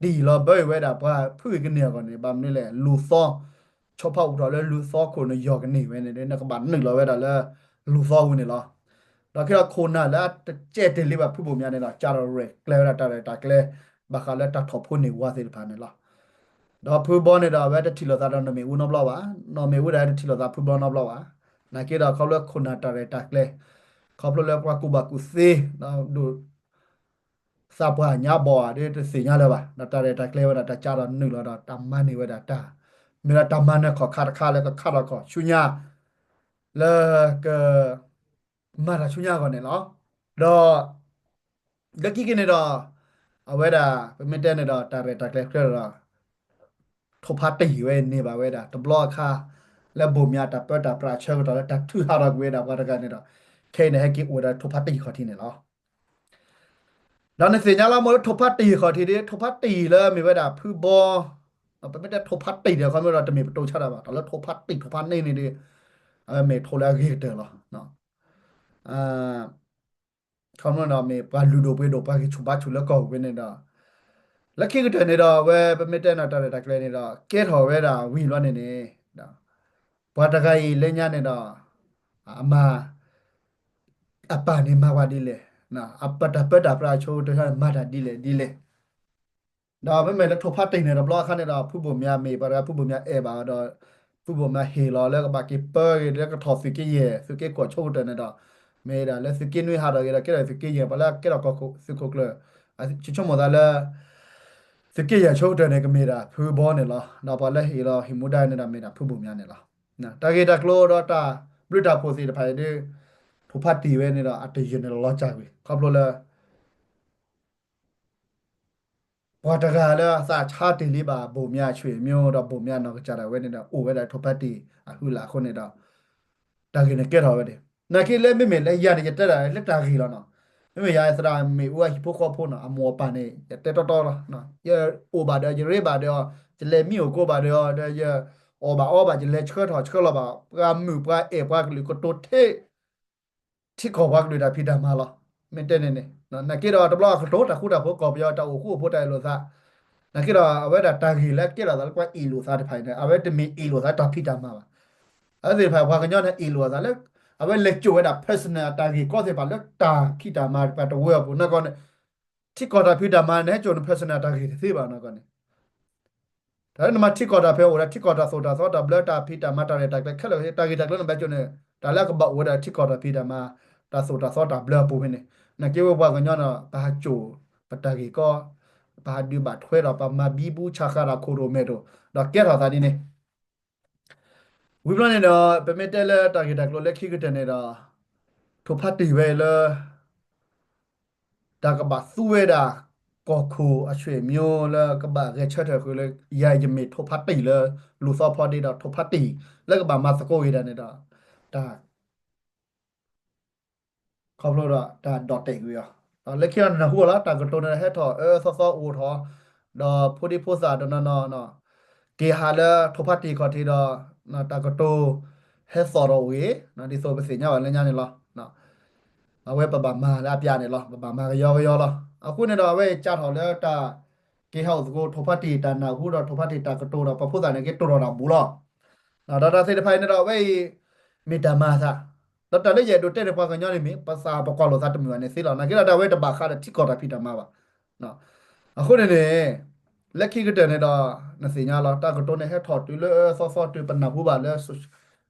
လီၤဘၢအံၤဝဲဒၣ်ပှၤဖုဂ့ၤကန့ၢ်အဂီၢ်န့ၣ် ဘၣ်မနုၤလဲၣ် လူၤသီ ဆီဖါအူထီၣ်လၢလူၤသီခိၣ်နယီၢ်ကန့ၢ်ဝဲန့ၣ် နကဘၣ်နုာ်လီၤဝဲဒၣ်လၢလူၤသီဝံၤန့ၣ်လီၤ. ဒီးခဲဒီးခိၣ်နၢ်လၢအတကဲတ့ၢ်လံဘၣ်ဖုဘိၣ်မၠါန့ၣ်ဒီး ကၢ်ဒီးရဲၣ်ကျဲၤဝဲဒၣ်တၢ်ရဲၣ်တၢ်ကျဲၤ ဘၣ်ဃးလၢတၢ်ထီၣ်ဖိန့ၢ်ဝါသ့ၣ်တဖၣ်န့ၣ်လီၤ. ဒီးဖုဘီန့ၣ်ဒီး အဝဲတထံၣ်လိာ်သးဒီးနီၢ်မ့ၣ်အူနီတဘျီဘၣ်, နီၢ်မ့ၣ်အူဒီးတထံၣ်လိာ်သးဖုဘီနီတဘျီဘၣ်. နာ်က့ဒီး ခီဖျိခိၣ်နၢ်တၢ်ရဲၣ်တၢ်ကျဲၤ, ခီဖျိလၢပှၤကူၣ်ဘၣ်ကူၣ်သ့, ဒီးဒိၣ် သးပှၢ်ညါဘီၣ်ဧါ ဒ်တသ့ၣ်ညါလၢၤဘၣ်. ဒီးတၢ်ရဲၣ်တၢ်ကျဲၤဝဲဒၣ် တၢ်ကးဒီးနုာ်လီၤဒီး တၢ်မၤန့ၢ်ဝဲဒၣ်တၢ်, မ့ၢ်လၢတၢ်မၤနၢၤခီၣ်ခါတခါလၢကခးထီၣ်ခီၣ်ဆူညါ လၢက မၤတၢ်ဆူညါအဂီၢ်န့ၣ်လီၤ. ဒီး လၢခံက့ၤန့ၣ်ဒီး အဝဲဒၣ် ပမ့ၢ်တဲန့ၣ်ဒီး တၢ်ရဲၣ်တၢ်ကျဲၤချၢဒီး ထိၣ်ဖးတံၢ်ဝဲန့ၢ်ဘၣ်ဝဲဒၣ် တဘျီအခါ လၢဘိၣ်မၠးတၢ်ပၢတၢ်ပြးအဆၢကတီၢ်လၢတၢ်ထုးဟးထီၣ်ကွံာ်ဝဲဒၣ်ပှၤတဂၤန့ၣ်ဒီး ခဲအံၤန့ၣ် ဟဲက့ၤအိၣ်ဝဲဒၣ်ထိၣ်ဖးတံၢ်ခီၣ်ထံးန့ၣ်လီၤ. ဒီးနသ့ၣ်ညါလီၤမ့ၢ်လၢထိၣ်ဖးတံၢ်ခီၣ်ထံးဒီး ထိၣ်ဖးတံၢ်လၢမ့ၢ်ဝဲဒၣ်ဖုဘီ, ပမ့ၢ်တဲထိၣ်ဖးတံၢ်ဒီး ခီမ့ၢ်ဒီးတမ့ၢ်ပတိၢ်ဆါတၢ်ဘၣ်, တၢ်လၢထိၣ်ဖးတံၢ်ထိၣ်ဖးန့ၢ်န့ၣ်ဒီး အဝဲမ့ၢ်ထိၣ်လၢအဂ့ၤကတၢၢ်လီၤ. ခီမ့ၢ်ဒီးမ့ၢ်ပှၤလုၢ်ဒိၣ်ပှ့ၤဒိၣ် ပှၤဂံၢ်ဆူၣ်ဘါဆူၣ်လၢကီၢ်ပူၤဖဲန့ၣ်ဒီး လၢခံကတၢၢ်န့ၣ်ဒီး အဝဲပမ့ၢ်တဲနီၢ်တၢ်ရဲၣ်တၢ်ကျဲၤန့ၣ်ဒီး ကဲထီၣ်ဝဲဒၣ်ဝံၤဘျီန့ၣ်န့ၣ် ပှၤတဂၤအံၤလၢညါန့ၣ်ဒီး အမၤ အပၢ်န့ၣ်မၤပှၤဒ်လဲၣ်, အပၢ်တၢ်ပၢတၢ်ပြးအဆိကတၢၢ်မၤတၢ်ဒ်လဲၣ်ဒ်လဲၣ် ဒီးမ့မ့ၢ်လၢထိၣ်ဖးတံၢ်န့ၣ် တဘျီအခါန့ၣ်ဒီး ဖုဘိၣ်မၠးမ့ၢ်ပှၤတဂၤ ဖုဘိၣ်မၠးအဲၣ်ဘၣ်ဒီး ဖုဘိၣ်မၠးဟ့ၣ်လီၤလၢကဘၣ်က့ၤပၢက့ၤလၢကထီၣ်သုးက့ယဲၢ် သုးက့ခိၣ်အဆိကတၢၢ်န့ၣ်ဒီး မ့ၢ်ဒၣ်လၢသုးက့နွံဟးထီၣ်က့ၤဒီး ကဲထီၣ်သုးက့ယဲၢ် ပှၤလၢကဲထီၣ်ကီၢ်ခိၣ်သုးခိၣ်ကျၢၢ် ဆိကမိၣ်သးလၢ သုးက့ယဲၢ်ဆိကတၢၢ်န့ၣ် ကမ့ၢ်ဒၣ်ဖုဘီန့ၣ်လီၤ. ဒီးပှၤလၢဟ့ၣ်လီၤဟံးမူဒါန့ၣ်ဒီး မ့ၢ်ဒၣ်ဖုဘိၣ်မၠးန့ၣ်လီၤ. တၢ်ဂ့ၢ်တၢ်ကျိၤဒီးတၢ်ဘျုးတၢ်ဖှိၣ်သ့ၣ်တဖၣ်အံၤဒီး ထိၣ်ဖးတံၢ်ဝဲန့ၣ်ဒီး အတယုၢ်န့ၣ်လီၤစၢ်ကွံာ် ခီဖျိလၢ ပှၤတဂၤလၢအသးဆါတ့ၢ်လံဘၣ် ဘိၣ်မၠးဆွေမျိုး ဒီးဘိၣ်မၠးနီၢ်ကစၢ်ဒၣ်ဝဲန့ၣ်ဒီး အိၣ်ဝဲဒၣ်ထိၣ်ဖးတံၢ်အဟုလၢ်အဃိန့ၣ်ဒီး တၢ်ဂ့ၢ်န့ၣ်ကဲထီၣ်ဝဲန့ၣ် နာ်က့လၢမ့မ့ၢ်လၢယၤန့ၣ် ယတဲဒၣ်လၢတၢ်ဂ့ၢ်လီၤနီၤ. မ့မ့ၢ်ယၤသရၣ်မ့ၣ်အူအဟံၣ်ဖိဃီဖိနီၤ အမိၢ်အပၢ်န့ၣ် ယတဲတီတီလီၤ. ယအိၣ်ဘၣ်ဒီး ယရ့ဘၣ်ဒီး ယလဲၤမံအိၣ်ကိးဘၣ်ဒီး ဒီးယအီၣ်ဘၣ်အီဘၣ် ယလဲၤဆှၢထီၣ်ဆှၢလီၤဘၣ် ပှၤမုၣ်ပှၤအဲၣ်ပှၤကလုာ်ကတိၤထဲ ထံကီၢ်ပှၤကလုာ်တၢ်ဖံးတၢ်မၤလီၤ. မ့ၢ်တဲန့ၣ်န့ၣ် နာ်က့ဒီးတဘျီအကတိၤတၢ်ဃူတၢ်ဖိး ကီၢ်ပယီၤတၢ်အိၣ်ဃူအိၣ်ဖိးတၢ်အ့ၣ်လိာ်သး နာ်က့ဒီးအဝဲဒၣ်တၢ်ဂ့ၢ်လၢကဲထီၣ်သးလၢပှၤအ့ၣ်လိာ်သးတဖၣ်အံၤန့ၣ် အဝဲတမ့ၢ်အ့ၣ်လိာ်သးတၢ်ဖံးတၢ်မၤဘၣ်. အဝဲသ့ၣ်တဖၣ်ပှၤကညီန့ၣ်အ့ၣ်လိာ်သးလၢ အဝဲလဲၤကိာ်ဝဲဒၣ် personal တၢ်ဂ့ၢ်ကီသ့ၣ်တဖၣ်လၢတၢ်ဖံးတၢ်မၤတဖၣ်တဝၢအပူၤ နီၢ်ကီၢ်န့ၣ် ထံကီၢ်တၢ်ဖံးတၢ်မၤန့ၣ် ဟဲကိာ်န့ၣ် personal တၢ်ဂ့ၢ်တသ့ဘၣ်နီၢ်ကီၢ်န့ၣ် တၢ်လၢနမၤထံကီၢ်တၢ်ဖံးအိၣ်ဒီး ထံကီၢ်တၢ်သိၣ်တၢ်သီတၢ်ဘျၢတၢ်ဖံးတၢ်မၤတၢ်ရဲၣ်တၢ်ကျဲၤခဲလၢာ် တၢ်ဂ့ၢ်တၢ်ကျိၤန့ၣ် ဘၣ်ကၠိန့ၣ် တၢ်လၢအကဘၣ်အိၣ်ဝဲဒၣ်ထံကီၢ်တၢ်ဖံးတၢ်မၤ တၢ်သိၣ်တၢ်သီတၢ်ဘျၢအပူၤဖဲန့ၣ် နာ်က့ဝဲပှၤကညီန့ၣ် ပဟးကိာ် ပတၢ်ဂ့ၢ်ကီ ပဟးဒုးဘၣ်ထွဲဒီး ပမၤဘံဘူဆးဃာ်ဒီးခိၣ်ရိၣ်မဲာ်တအိၣ် ဒီးကဲထီၣ်သးဒ်န့ၣ် ဝံၤဘျီန့ၣ်ဒီး ပမ့ၢ်တဲလၢတၢ်ဂ့ၢ်တၢ်ကျိၤလၢခံကတၢၢ်န့ၣ်ဒီး ထိၣ်ဖးတံၢ်ဝဲလၢ တၢ်ကဘၣ်သူဝဲဒၣ် ကီၢ်ခိၣ်အဆွေမျိုးလၢကဘၣ်ဂဲၤဆၢထၢၣ်ဃုာ်လၢ ယၤယမ့ၢ်ထိၣ်ဖးတံၢ်လၢ လူၤသီဖီဒ့ဒီးထိၣ်ဖးတံၢ် လၢကဘၣ်မၤသကိးက့ၤတၢ်န့ၣ်ဒီး တၢ် ခီဖျိဒီးတၢ်ဒိးတဲာ်ကွံာ်အီၤ ဒီးလၢခံအီၤနၢ်ဟူအီၤလီၤ တၢ်ကတိၤန့ၣ်ဟဲထီၣ်အၢသီသီအိၣ်ထီၣ် ဒီးဖိဒံဖိသၣ်တနီၤနီၤ က့ၤဟးလၢထိၣ်ဖးတံၢ်ခီၣ်ထံးဒီး တၢ်ကတိၤ ဟဲသီၣ်ထီၣ်အိၣ်ဂ့ၤ ဒ်သိးပသ့ၣ်ညါဘၣ်လၢညါန့ၣ်လီၤ. အဝဲပဘၣ်မၤလၢအပျးန့ၣ်လီၤ ပဘၣ်မၤကယီကယီလီၤ. အဃိန့ၣ်ဒီးအဝဲအံၤကးထီၣ်လၢတၢ် က့ၤဟးအိၣ်သကိးထိၣ်ဖးတံၢ် တၢ်နၢ်ဟူဒီးထိၣ်ဖးတံၢ်တၢ်ကတိၤဒီး ပှၤဖိသၣ်န့ၣ်က့ၤတိၢ်ထီၣ်တၢ်ဘူးလီၤ. ဒီးတၢ်သ့ၣ်တဖၣ်အံၤန့ၣ်ဒီးအဝဲအံၤ မ့ၢ်တၢ်မၤအသး ဒီးတၢ်လၢယအဲၣ်ဒိးတဲန့ၣ် ပှၤကညီန့ၣ်မ့ၢ် ပသးပကွၢ်လိာ်သးတမုာ်ဘၣ်န့ၣ်သ့လီၤ. နာ်က့ဒီးတၢ်ဝဲတဘၣ်ဃးဒီးထံကီၢ်တၢ်ဖံးတၢ်မၤဘၣ်. အဃိန့ၣ်န့ၣ် လၢခံကတၢၢ်န့ၣ်ဒီး နသ့ၣ်ညါလီၤ တၢ်ကတိၤန့ၣ်ဟဲထီၣ်တုၤလၢသီသီတုၤပနၢ်ဟူဘၣ်လၢ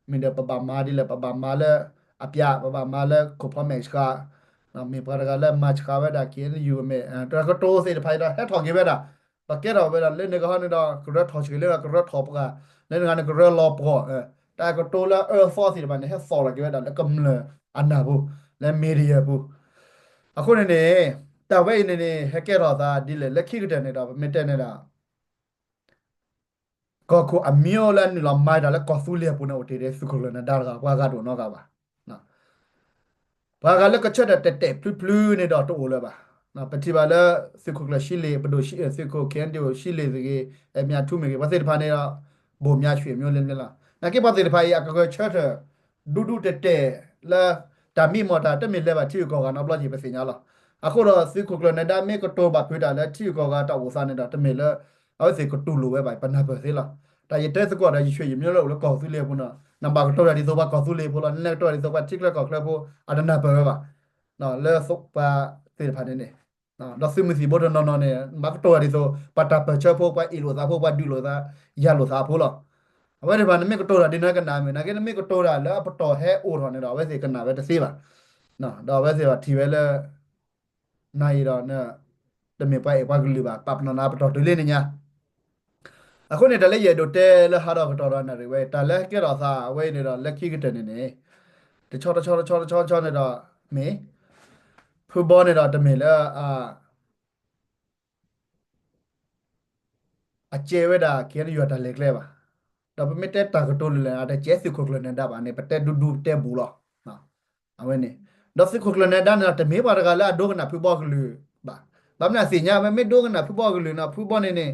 မ့ၢ်ဒီး ပဘၣ်မၤဒ်လဲၣ် ပဘၣ်မၤလၢအပျး ပဘၣ်မၤလၢခိၣ်ဖီမဲာ်ဆှး မ့ၢ်ပှၤတဂၤလၢမၤဆှးဝဲဒၣ် KNU မ့ၢ် တၢ်ကတိၤသ့ၣ်တဖၣ်အံၤဒီးဟဲထီၣ်က့ၤဝဲဒၣ် ပကဲထီၣ်ဝဲဒၣ်လၢန့ၣ်ကဟီန့ၣ်ဒီး ကရၢထီၣ်ဆှဲလၢကရၢထီၣ်ပှၤ လၢန့ၣ်ဂၤန့ၣ်ကရၢလီၤပှီၢ် တၢ်ကတိၤလၢအၢသီသ့ၣ်တဖၣ်န့ၣ် ဟဲသီၣ်လီၤက့ၤဝဲဒၣ်လၢကမျၢၢ်အနၢ်ပူၤ လၢ media ပူၤ အဃိန့ၣ်န့ၣ် တၢ်ဝဲအံၤန့ၣ်န့ၣ် ဟဲကဲထီၣ်သးဒ်လဲၣ် လၢခံကတၢၢ်န့ၣ်ဒီး ပမ့ၢ်တဲန့ၣ်ဒီး ကီၢ်ခိၣ်အမံၤအိၣ်လၢအနုာ်လီၤမၤတၢ်လၢကီၢ်သူလ့ၤအပူၤန့ၣ် အိၣ်တ့ၢ်ဒီးသုးခိၣ်ကျၢၢ်နဒါတဂၤ ပှၤဂၤတအိၣ်နီတဂၤဘၣ်. ပှၤဂၤလၢကဆၢထၢၣ်တဲာ်တဲာ်ဖျုဖျုန့ၣ်ဒီးတအိၣ်လၢၤဘၣ်. ပထံၣ်ဘၣ်လၢသုးခိၣ်ကျၢၢ်ရှံလ့ၣ် ပဒိၣ်သုးခိၣ် KNDO ရှံလ့ၣ်သ့ၣ်ဂ့ၤ အဲၣ်မၠးထူမ့ၢ်ဂ့ၤ ပှၤသ့ၣ်တဖၣ်န့ၣ်ဒီး ဘိၣ်မၠးဆွေမျိုးလၢန့ၣ်လီၤ. နာ်က့ပှၤသ့ၣ်တဖၣ်အံၤ အကဂဲၤဆၢထၢၣ် ဒူဒူတဲာ်တဲာ်လၢ တၢ်မံမီၢ်တၢ်တမ့ၢ်လဲၤဘၣ်ထံဂုၤကီၢ်ဂၤနီတဘျီက့ၤ ပသ့ၣ်ညါလီၤ. အဃိဒီးသုးခိၣ်ကျၢၢ်နဒါမ့ၢ်ကတိၤဘၣ်ဖုးတၢ်လၢထံဂုၤကီၢ်ဂၤတၢ်အိၣ်သးန့ၣ်ဒီး တမ့ၢ်လၢ အဝဲသ့ၣ်ကတူၢ်လိာ်ဝဲဘၣ် ပနၢ်ပၢၢ်သ့လီၤ. တၢ်ယတဲသကိးဒီးယဆွေမျိုးလၢအိၣ်လၢကီၢ်သူလ့ၤအပူၤန့ၣ် နဘၣ်ကတိၤတၢ်ဒ်သိးပှၤကီၢ်သူလ့ၤဖိလီၤ နလဲၤကတိၤတၢ်ဒ်သိးပှၤထံချၢကီၢ်ချၢဖိ အတနၢ်ပၢၢ်ဝဲဘၣ်. လၢပှၤသ့ၣ်တဖၣ်န့ၣ်န့ၣ် ဒီးသုးမုၢ်သံၣ်ဘိတနီၤနီၤန့ၣ် ဘၣ်ကတိၤတၢ်ဒ်သိး ပှၤတၢ်ပၢၢ်ဆၢဖိ ပှၤအ့ၣ်လိာ်သးဖိ ပှၤဒုးလိာ်သး ယၤလိာ်သးအဖိလီၤ. အဝဲသ့ၣ်တဖၣ်န့ၣ် မ့ၢ်ကတိၤတၢ်ဒ်န့ၣ်ကနၣ်မ့ၢ် နာ်က့ နမ့ၢ်ကတိၤတၢ်လၢအပတီၢ်ဟဲအိၣ်ထီၣ်န့ၣ်ဒီး အဝဲသ့ၣ်ကနၣ်ဝဲတသ့ဘၣ်. ဒီးအဝဲသ့ၣ်ဘၣ်ထံၣ်ဝဲလၢ နၤအံၤဒီး တမ့ၢ်ပှၤအဲၣ်ပှၤကလုာ်ဘၣ် ပာ်ပနီၣ်နၤပတီၢ်တုၤလံန့ၣ်ညါ အဃိန့ၣ် တၢ်လၢယအဲၣ်ဒိးတဲလၢဟးထီၣ်ကတီၢ်ဒီးနၣ်ရံၣ်ဝဲ တၢ်လၢဟဲကဲထီၣ်သးဝဲအံၤန့ၣ်ဒီး လၢခံကတၢၢ်န့ၣ်န့ၣ် တဆီတဆီတဆီတဆီတဆီန့ၣ်ဒီး မ့ၢ် ဖုဘီန့ၣ်ဒီးတမ့ၢ်လၢ အကဲဝဲဒၣ် ကဲနယွၤတၢ်လဲၤကျဲဘၣ်. ဒီးပမ့ၢ်တဲတၢ်ကတိၤလၢ်လၢ် အတကဲသုးခိၣ်ကျၢၢ်နၢၤဒါဘၣ်န့ၣ် ပတဲဒူဒူတဲဘူးလီၤ. အဝဲန့ၣ် ဒီးသုးခိၣ်ကျၢၢ်နၢၤဒါန့ၣ်ဒီး တမ့ၢ်ပှၤတဂၤလၢအဒိကနၣ်ဖုဘီကလုၢ်ဘၣ်. ဘၣ်မနုၤအသ့ၣ်ညါဝဲ မ့ၢ်ဒိကနၣ်ဖုဘီကလုၢ်န့ၣ် ဖုဘီန့ၣ်န့ၣ်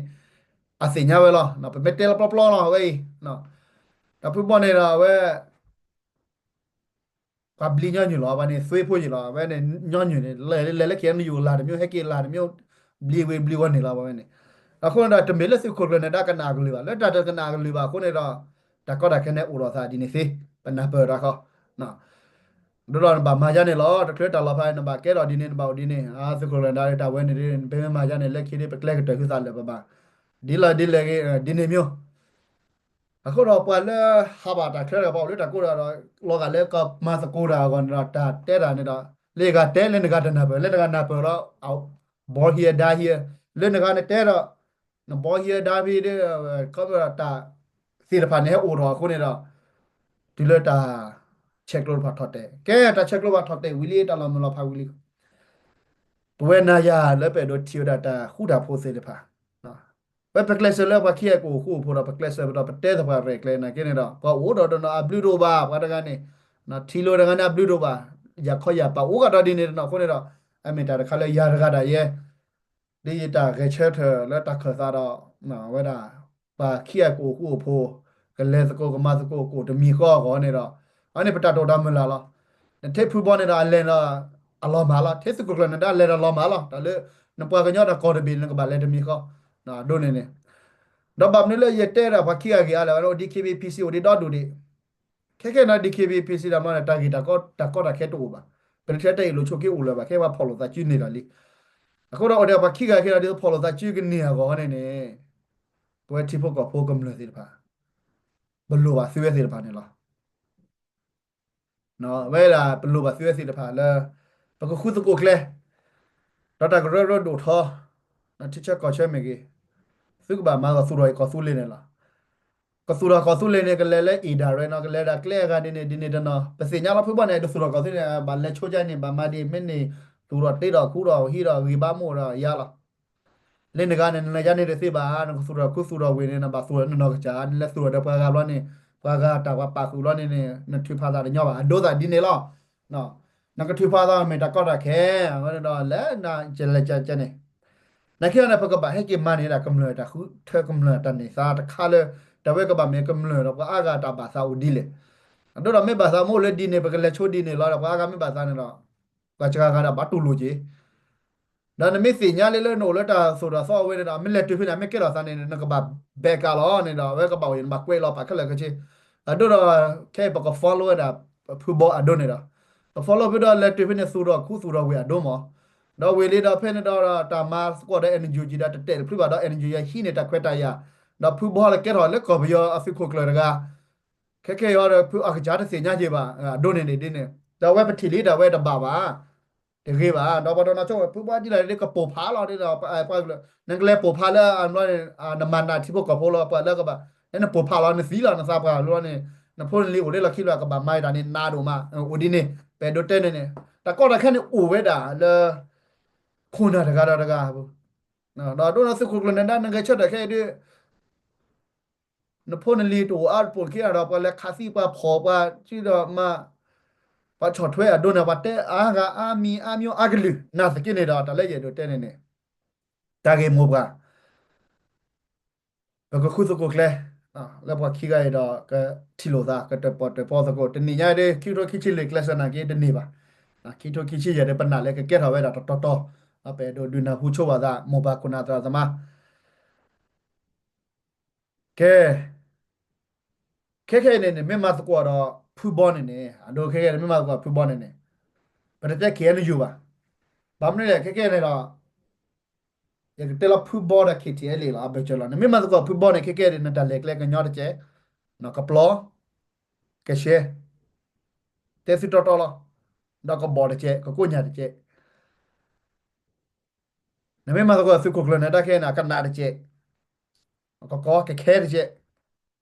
အသ့ၣ်ညါဝဲလီၤ. ပမ့ၢ်တဲလီၤပျီပျီလီၤ အဝဲအံၤ ဒီးဖုဘီန့ၣ်ဒီးအဝဲ ပှၤဘျံးညီနုၢ်လီၤ. ပှၤန့ၣ်သွ့ဖိယံာ်လီၤ. အဝဲန့ၣ်ညီနုၢ်န့ၣ် လဲၤလၢ KNU လၢ်တမံၤ ဟဲက့ၤလၢ်တမံၤ ဘျံးဝ့ၤဘျံးဝီၤန့ၣ်လီၤ ပဝဲန့ၣ်. အဃိန့ၣ်ဒီး တမ့ၢ်လၢသုးခိၣ်ကျၢၢ်နၢၤဒါကနၣ်အကလုၢ်ဘၣ်. လၢတၢ်တကနၣ်အကလုၢ်ဘၣ်အဃိန့ၣ်ဒီး တၢ်ကီတၢ်ခဲန့ၣ်အိၣ်ဒီးသးဒ်န့ၣ်သ့ ပနၢ်ပၢၢ်တၢ်ဃီ ဒ်ဒီးနဘၣ်မၤယါန့ၣ်လီၤ. တချုးတၢ်လီၤဖး နဘၣ်ကဲထီၣ်ဒ်န့ၣ် နဘၣ်အိၣ်ဒ်န့ၣ် သုးခိၣ်ကျၢၢ်နၢၤဒါတၢ်ဝဲန့ၣ် ပမ့ၢ်မၤယါန့ၣ် လၢခံဒ်ပကျဲကတၢၢ်ဃုသးလၢာ်ပဘၣ် ဒ်လဲၣ်ဒ်လဲၣ်ဂ့ၤ ဒ်န့ၣ်မ့ၢ် အဃိဒီးပှၤလၢဟးဘၣ်တၢ်ချၢဒီး ပှၤအိၣ်လၢတၢ်ကိးဒီး လီၤဂာ်လၢကမၤသကိးတၢ်အဂီၢ်န့ၣ်ဒီး တၢ်တဲတၢ်န့ၣ်ဒီး လၢယဂၤတဲလၢနဂၤတနၢ်ပၢၢ် လၢနဂၤနၢ်ပၢၢ်လီၤ ဘီဟံးဒါဟံး လၢနဂၤနတဲဒီး နဘီဟံးဒါဖံးဒီး ခီဖျိတၢ်သ့ၣ်တဖၣ်န့ၣ်ဟဲအိၣ်ထီၣ်အဃိန့ၣ်ဒီး တုၤလၢတၢ်ဆဲးကျိးတဖၣ်ထီၣ်တဲာ် ကဲတၢ်ဆဲးကျိးဘၣ်ထီၣ်တဲာ်ဝံၤလံ တၢ်လီၤမုၢ်လီၤဖးဝံၤလံ ပဝဲနၤယၤလၢပအဲၣ်ဒိးထံၣ်ဝဲဒၣ်တၢ်ဃူတၢ်ဖိးသ့ၣ်တဖၣ် ပဝဲပကျဲးစၢးလၢပှၤခံဂၤကအိၣ်ဃူအိၣ်ဖိးဒီး ပကျဲးစၢးပဒီးပတဲသပှၢ်ရဲၣ်ကျဲၤနာ်က့န့ၣ်ဒီး ပှၤအိၣ်ဒီးတနီၤအဘျုးဒိၣ်ဘၣ် ပှၤတဂၤန့ၣ် ထံၣ်လိာ်တဂၤန့ၣ်အဘျုးဒိၣ်ဘၣ် ယၤခီယၤပာ်အိၣ်ကဒီးဒ်န့ၣ်တနီၤအဃိန့ၣ်ဒီး အမ့ၢ်တၢ်တခါလၢယၤတဂၤဒၣ်ယဲ ဒ်ယတၢ်ဂဲၤဆၢထၢၣ်လၢတၢ်ခၢၣ်သးဒီး ဝဲဒၣ် ပှၤခံဂၤကအိၣ်ဃူအိၣ်ဖိး ကလဲၤသကိးကမၤသကိးကအိၣ်တမံၤဃီအဂီၢ်န့ၣ်ဒီး အဝဲန့ၣ်ပတၢ်တိာ်တၢ်မုၢ်လၢ်လီၤ. နထဲဖုဘီန့ၣ်ဒီးအလဲၤဒီး အလီၤမၢ်လီၤ ထဲသုးခိၣ်ကျၢၢ်နၢၤဒါလဲၤဒီးလီၤမၢ်လီၤ တၢ်လၢ နပှၤကညီတၢ်ကီၢ်တဘ့ၣ်န့ၣ် နကဘၣ်လဲၤတမံၤဃီ အဒိန့ၣ်န့ၣ် ဒီးဘၣ်မနုၤလၢယတဲဒီးပှၤခံဂၤဂ့ၤအါလဲၣ် အိၣ် DKBA PC အိၣ်ဒံးဒီဒူၣ်ဒံး ခဲခဲန့ၣ် DKBA PC ဒီးမ့ၢ်တၢ်ဂ့ၢ်တၢ်ကီတၢ်ခဲတအိၣ်ဘၣ် ပတထံၣ်တၢ်အ့ၣ်လိာ်ဆိးက့အိၣ်လၢၤဘၣ် ခဲပှၤဖီၣ်လိာ်သးစုန့ၢ်လီၤလံ အဃိဒီးအိၣ်ဒီးပှၤခံဂၤခဲဒီးဒ်သိးဖီၣ်လိာ်သးစုကန့ၢ်အဂီၢ်န့ၣ်န့ၣ် ပဝဲထံဖိကီၢ်ဖိကမျၢၢ်သ့ၣ်တဖၣ် ပလိၣ်ဘၣ်သုဝဲသ့ၣ်တဖၣ်န့ၣ်လီၤ. ဝဲဒၣ်ပလိၣ်ဘၣ်သုဝဲသ့ၣ်တဖၣ်လၢ ပကဃူသကိးကျဲ ဒီးတၢ်ကရၢကရိဒိၣ်ထီ ထံဆၢကီၢ်ဆၢမ့ၢ်ဂ့ၤ သုကဘၣ်မၤဂီၤသူၣ်ထီၣ်အံၤကီၢ်သူလ့ၤန့ၣ်လီၤ. ကသူၣ်ထီၣ်ကီၢ်သူလ့ၤန့ၣ် ကလဲၤလၢအ့ၣ်ဒၣ်ရဲၣ်နီၤ ကလဲၤဒၣ်ကျဲအဂၤဒ်န့ၣ်ဒ်န့ၣ်တနီၤ ပသ့ၣ်ညါလီၤဖုဘီန့ၣ် တသူၣ်ထီၣ်ကီၢ်သူလ့ၤန့ၣ် ဘၣ်လဲၤဆိကါန့ၣ် ဘၣ်မၤဒ်မ့ၢ်န့ၣ် သူၣ်ထီၣ်တ့ဒီးခူဒီးဟံးဒီးဂ့ၤဘၣ်မိၢ်ဒီးယါလီၤ လၢနဂၤန့ၣ် နလဲၤယါန့ၣ်တသ့ဘၣ် နကသူၣ်ထီၣ်ခူသူၣ်ထီၣ်ဝ့ၢ်န့ၣ် နဘၣ်သူၣ်ထီၣ်နနီၢ်ကစၢ် နလဲၤသူၣ်ထီၣ်ဒီးပှၤဂၤဘျီန့ၣ် ပှၤဂၤတၢ်ပှၤပာ်ဃုာ်ဘျီန့ၣ်န့ၣ် နထုးဖးသးတညီဘၣ် အဒိသးဒ်န့ၣ်လီၤ. နကထုးဖးသးမ့ၢ်တၢ်ကီတၢ်ခဲ အဝဲန့ၣ်ဒီးလဲၤနကလဲၤကကဲန့ၣ် နာ်က့န့ၣ် ပကဘၣ်ဟဲက့ၤမၤန့ၢ်ဒၣ်ကမျၢၢ်တၢ်ဃုထၢကမျၢၢ်တၢ်န့ၢ်သါတခါလၢ တၢ်ဝဲကဘၣ်မ့ၢ်ကမျၢၢ်ဒီးပှၤအါဂၤတၢ်ဘၣ်သးအိၣ်ဒ်လဲၣ်. အဒိဒီးမ့ၢ်ဘၣ်သးမ့ၢ်အိၣ်လၢဒ်န့ၣ် ပကလဲၤဆိဒ်န့ၣ်လီၤဒီး ပှၤအါဂၤမ့ၢ်ဘၣ်သးန့ၣ်ဒီး ပှၤစှၤဂၤဒီးဘၣ်တူၢ်လိာ်က့ၤ ဒီးနမ့ၢ်သ့ၣ်ညါလၢလၢနအိၣ်လၢတၢ်သိၣ်တၢ်သီအဝဲန့ၣ်ဒီး မ့ၢ်လဲၤတုၤဖဲန့ၣ် မ့ၢ်ကဲထီၣ်သးန့ၣ် နကဘၣ်ဘဲကးလီၤန့ၣ်ဒီး အဝဲကဘၣ်အိၣ် နဘၣ်ကွဲးလီၤပာ်ခဲလၢာ်ခဲဆ့ အဒိဒီး ခဲအံၤပက follow ဝဲဒၣ် ဖုဘီအဒိန့ၣ်ဒီး ပ follow ဖဲဒီးလဲၤတုၤဖဲန့ၣ် သူၣ်ထီၣ်ခူသူၣ်ထီၣ်ဝ့ၢ်အဒိမး ဒီးဝ့ၢ်လံဒီးဖဲန့ၣ်ဒီးတၢ်မၤသကိးဒီး NUG ဒီးတတဲာ်တဖျုဘၣ်ဒီး NUG ဟံးန့ၢ်တၢ်ခွဲးတၢ်ယာ် ဒီးဖုဘီလၢကဲထီၣ်လၢကီၢ်ပယီၤအသုးခိၣ်ကျၢၢ်တဂၤ ခဲခဲအံၤဒီးဖုအကစၢ်တသ့ၣ်ညါက့ၤဘၣ် အဒိန့ၣ်ဒ်န့ၣ် ဒီးအဝဲပထံၣ်လံဒီးအဝဲတဘၣ်ဘၣ် တဂ့ၤဘၣ် ဒီးပှၤတနီၤဆိ ဖုဘီဒ်လဲၣ်ဒ်ကပိာ်ဖးလီၤဒီး နကလဲၤပိာ်ဖးလၢအဘျီန့ၣ် နမၤနးထံဖိကီၢ်ဖိလီၤ ပှၤလၢကဘၣ် နပိာ်ဖးလီၤ နသံလီၤ နသးပှၢ်လီၤန့ၣ် နဖိနလံၤအိၣ်လၢလီၢ်ခံလီၤ ကဘၣ်မၤတၢ်န့ၣ်နးဒိၣ်မး အိၣ်ဒ်န့ၣ် ပအဲၣ်ဒိးတဲန့ၣ်န့ၣ် တၢ်ကီတၢ်ခဲန့ၣ်အိၣ်ဝဲဒၣ်လၢ ခိၣ်နၢ်တဂၤဒီးတဂၤ ဒီးဒိၣ်ဒီးသုးခိၣ်ကျၢၢ်နၢၤဒါ နဂဲၤဆၢထၢၣ်ခဲအံၤဒီး နဖိနလံၤတအိၣ်အါတပိာ်ခံဂၤဒီး ပှၤလဲၤခးသံပှၤဖီၣ်ပှၤစုဒီးမၤ ပှၤဆီၣ်ထွဲအဒိန့ၣ် ပှၤတဲအါဂၤအါမံၤအါမံၤအါကလုာ် နာ်သက့န့ၣ်ဒီး တၢ်လၢယအဲၣ်ဒိးတဲန့ၣ်န့ၣ် တၢ်ဂ့ၢ်မိၢ်ပှၢ် ပကဃုသကိးကျဲ လၢပှၤခံဂၤအံၤဒီး ကထံၣ်လိာ်သး ကတၢၣ်ပီၣ်တၢၣ်ပီသကိး တနံၤညါဒီး ခံကထိခံဆံလွံၢ်ကျဲးစၢးနာ်က့တန့ၢ်ဘၣ်. ခံကထိခံဆံယဲၢ်ဒီး ပနာ်လၢကကဲထီၣ်ဝဲဒၣ်တတီၤတီၤ ပအဲၣ်ဒိးဒုးနၢ်ဟူဆိဝဲသး မိၢ်ပၢ်ခိၣ်နၢ်သရၣ်သမါ ကဲ ခဲခဲအံၤန့ၣ်န့ၣ် မ့ၢ်မၤသကိးဒီးဖုဘီန့ၣ်န့ၣ် အဒိခဲခဲန့ၣ် မ့ၢ်မၤသကိးဖုဘီန့ၣ်န့ၣ် ပတတဲ KNU ဘၣ်. ဘၣ်မနုၤလဲၣ် ခဲခဲန့ၣ်ဒီး ယကတဲလီၤဖုဘီဒီး K T L A လီၤ အဘၢၣ်စၢၤလီၤ. နမ့ၢ်မၤသကိးဖုဘီန့ၣ် ခဲကဲဒ်နတၢ်လဲၤကျဲကညီတကဲး, ကပျီ, ကရှဲ, တဲသုတီတီလီၤ, ဒီးကဘီၣ်တကဲး, ကကိးညၣ်တကဲး. နမ့ၢ်မၤသကိးသုးခိၣ်ကျၢၢ်နၢၤဒါခဲန့ၣ် အကနၣ်တကဲး, ကကီကခဲတကဲး.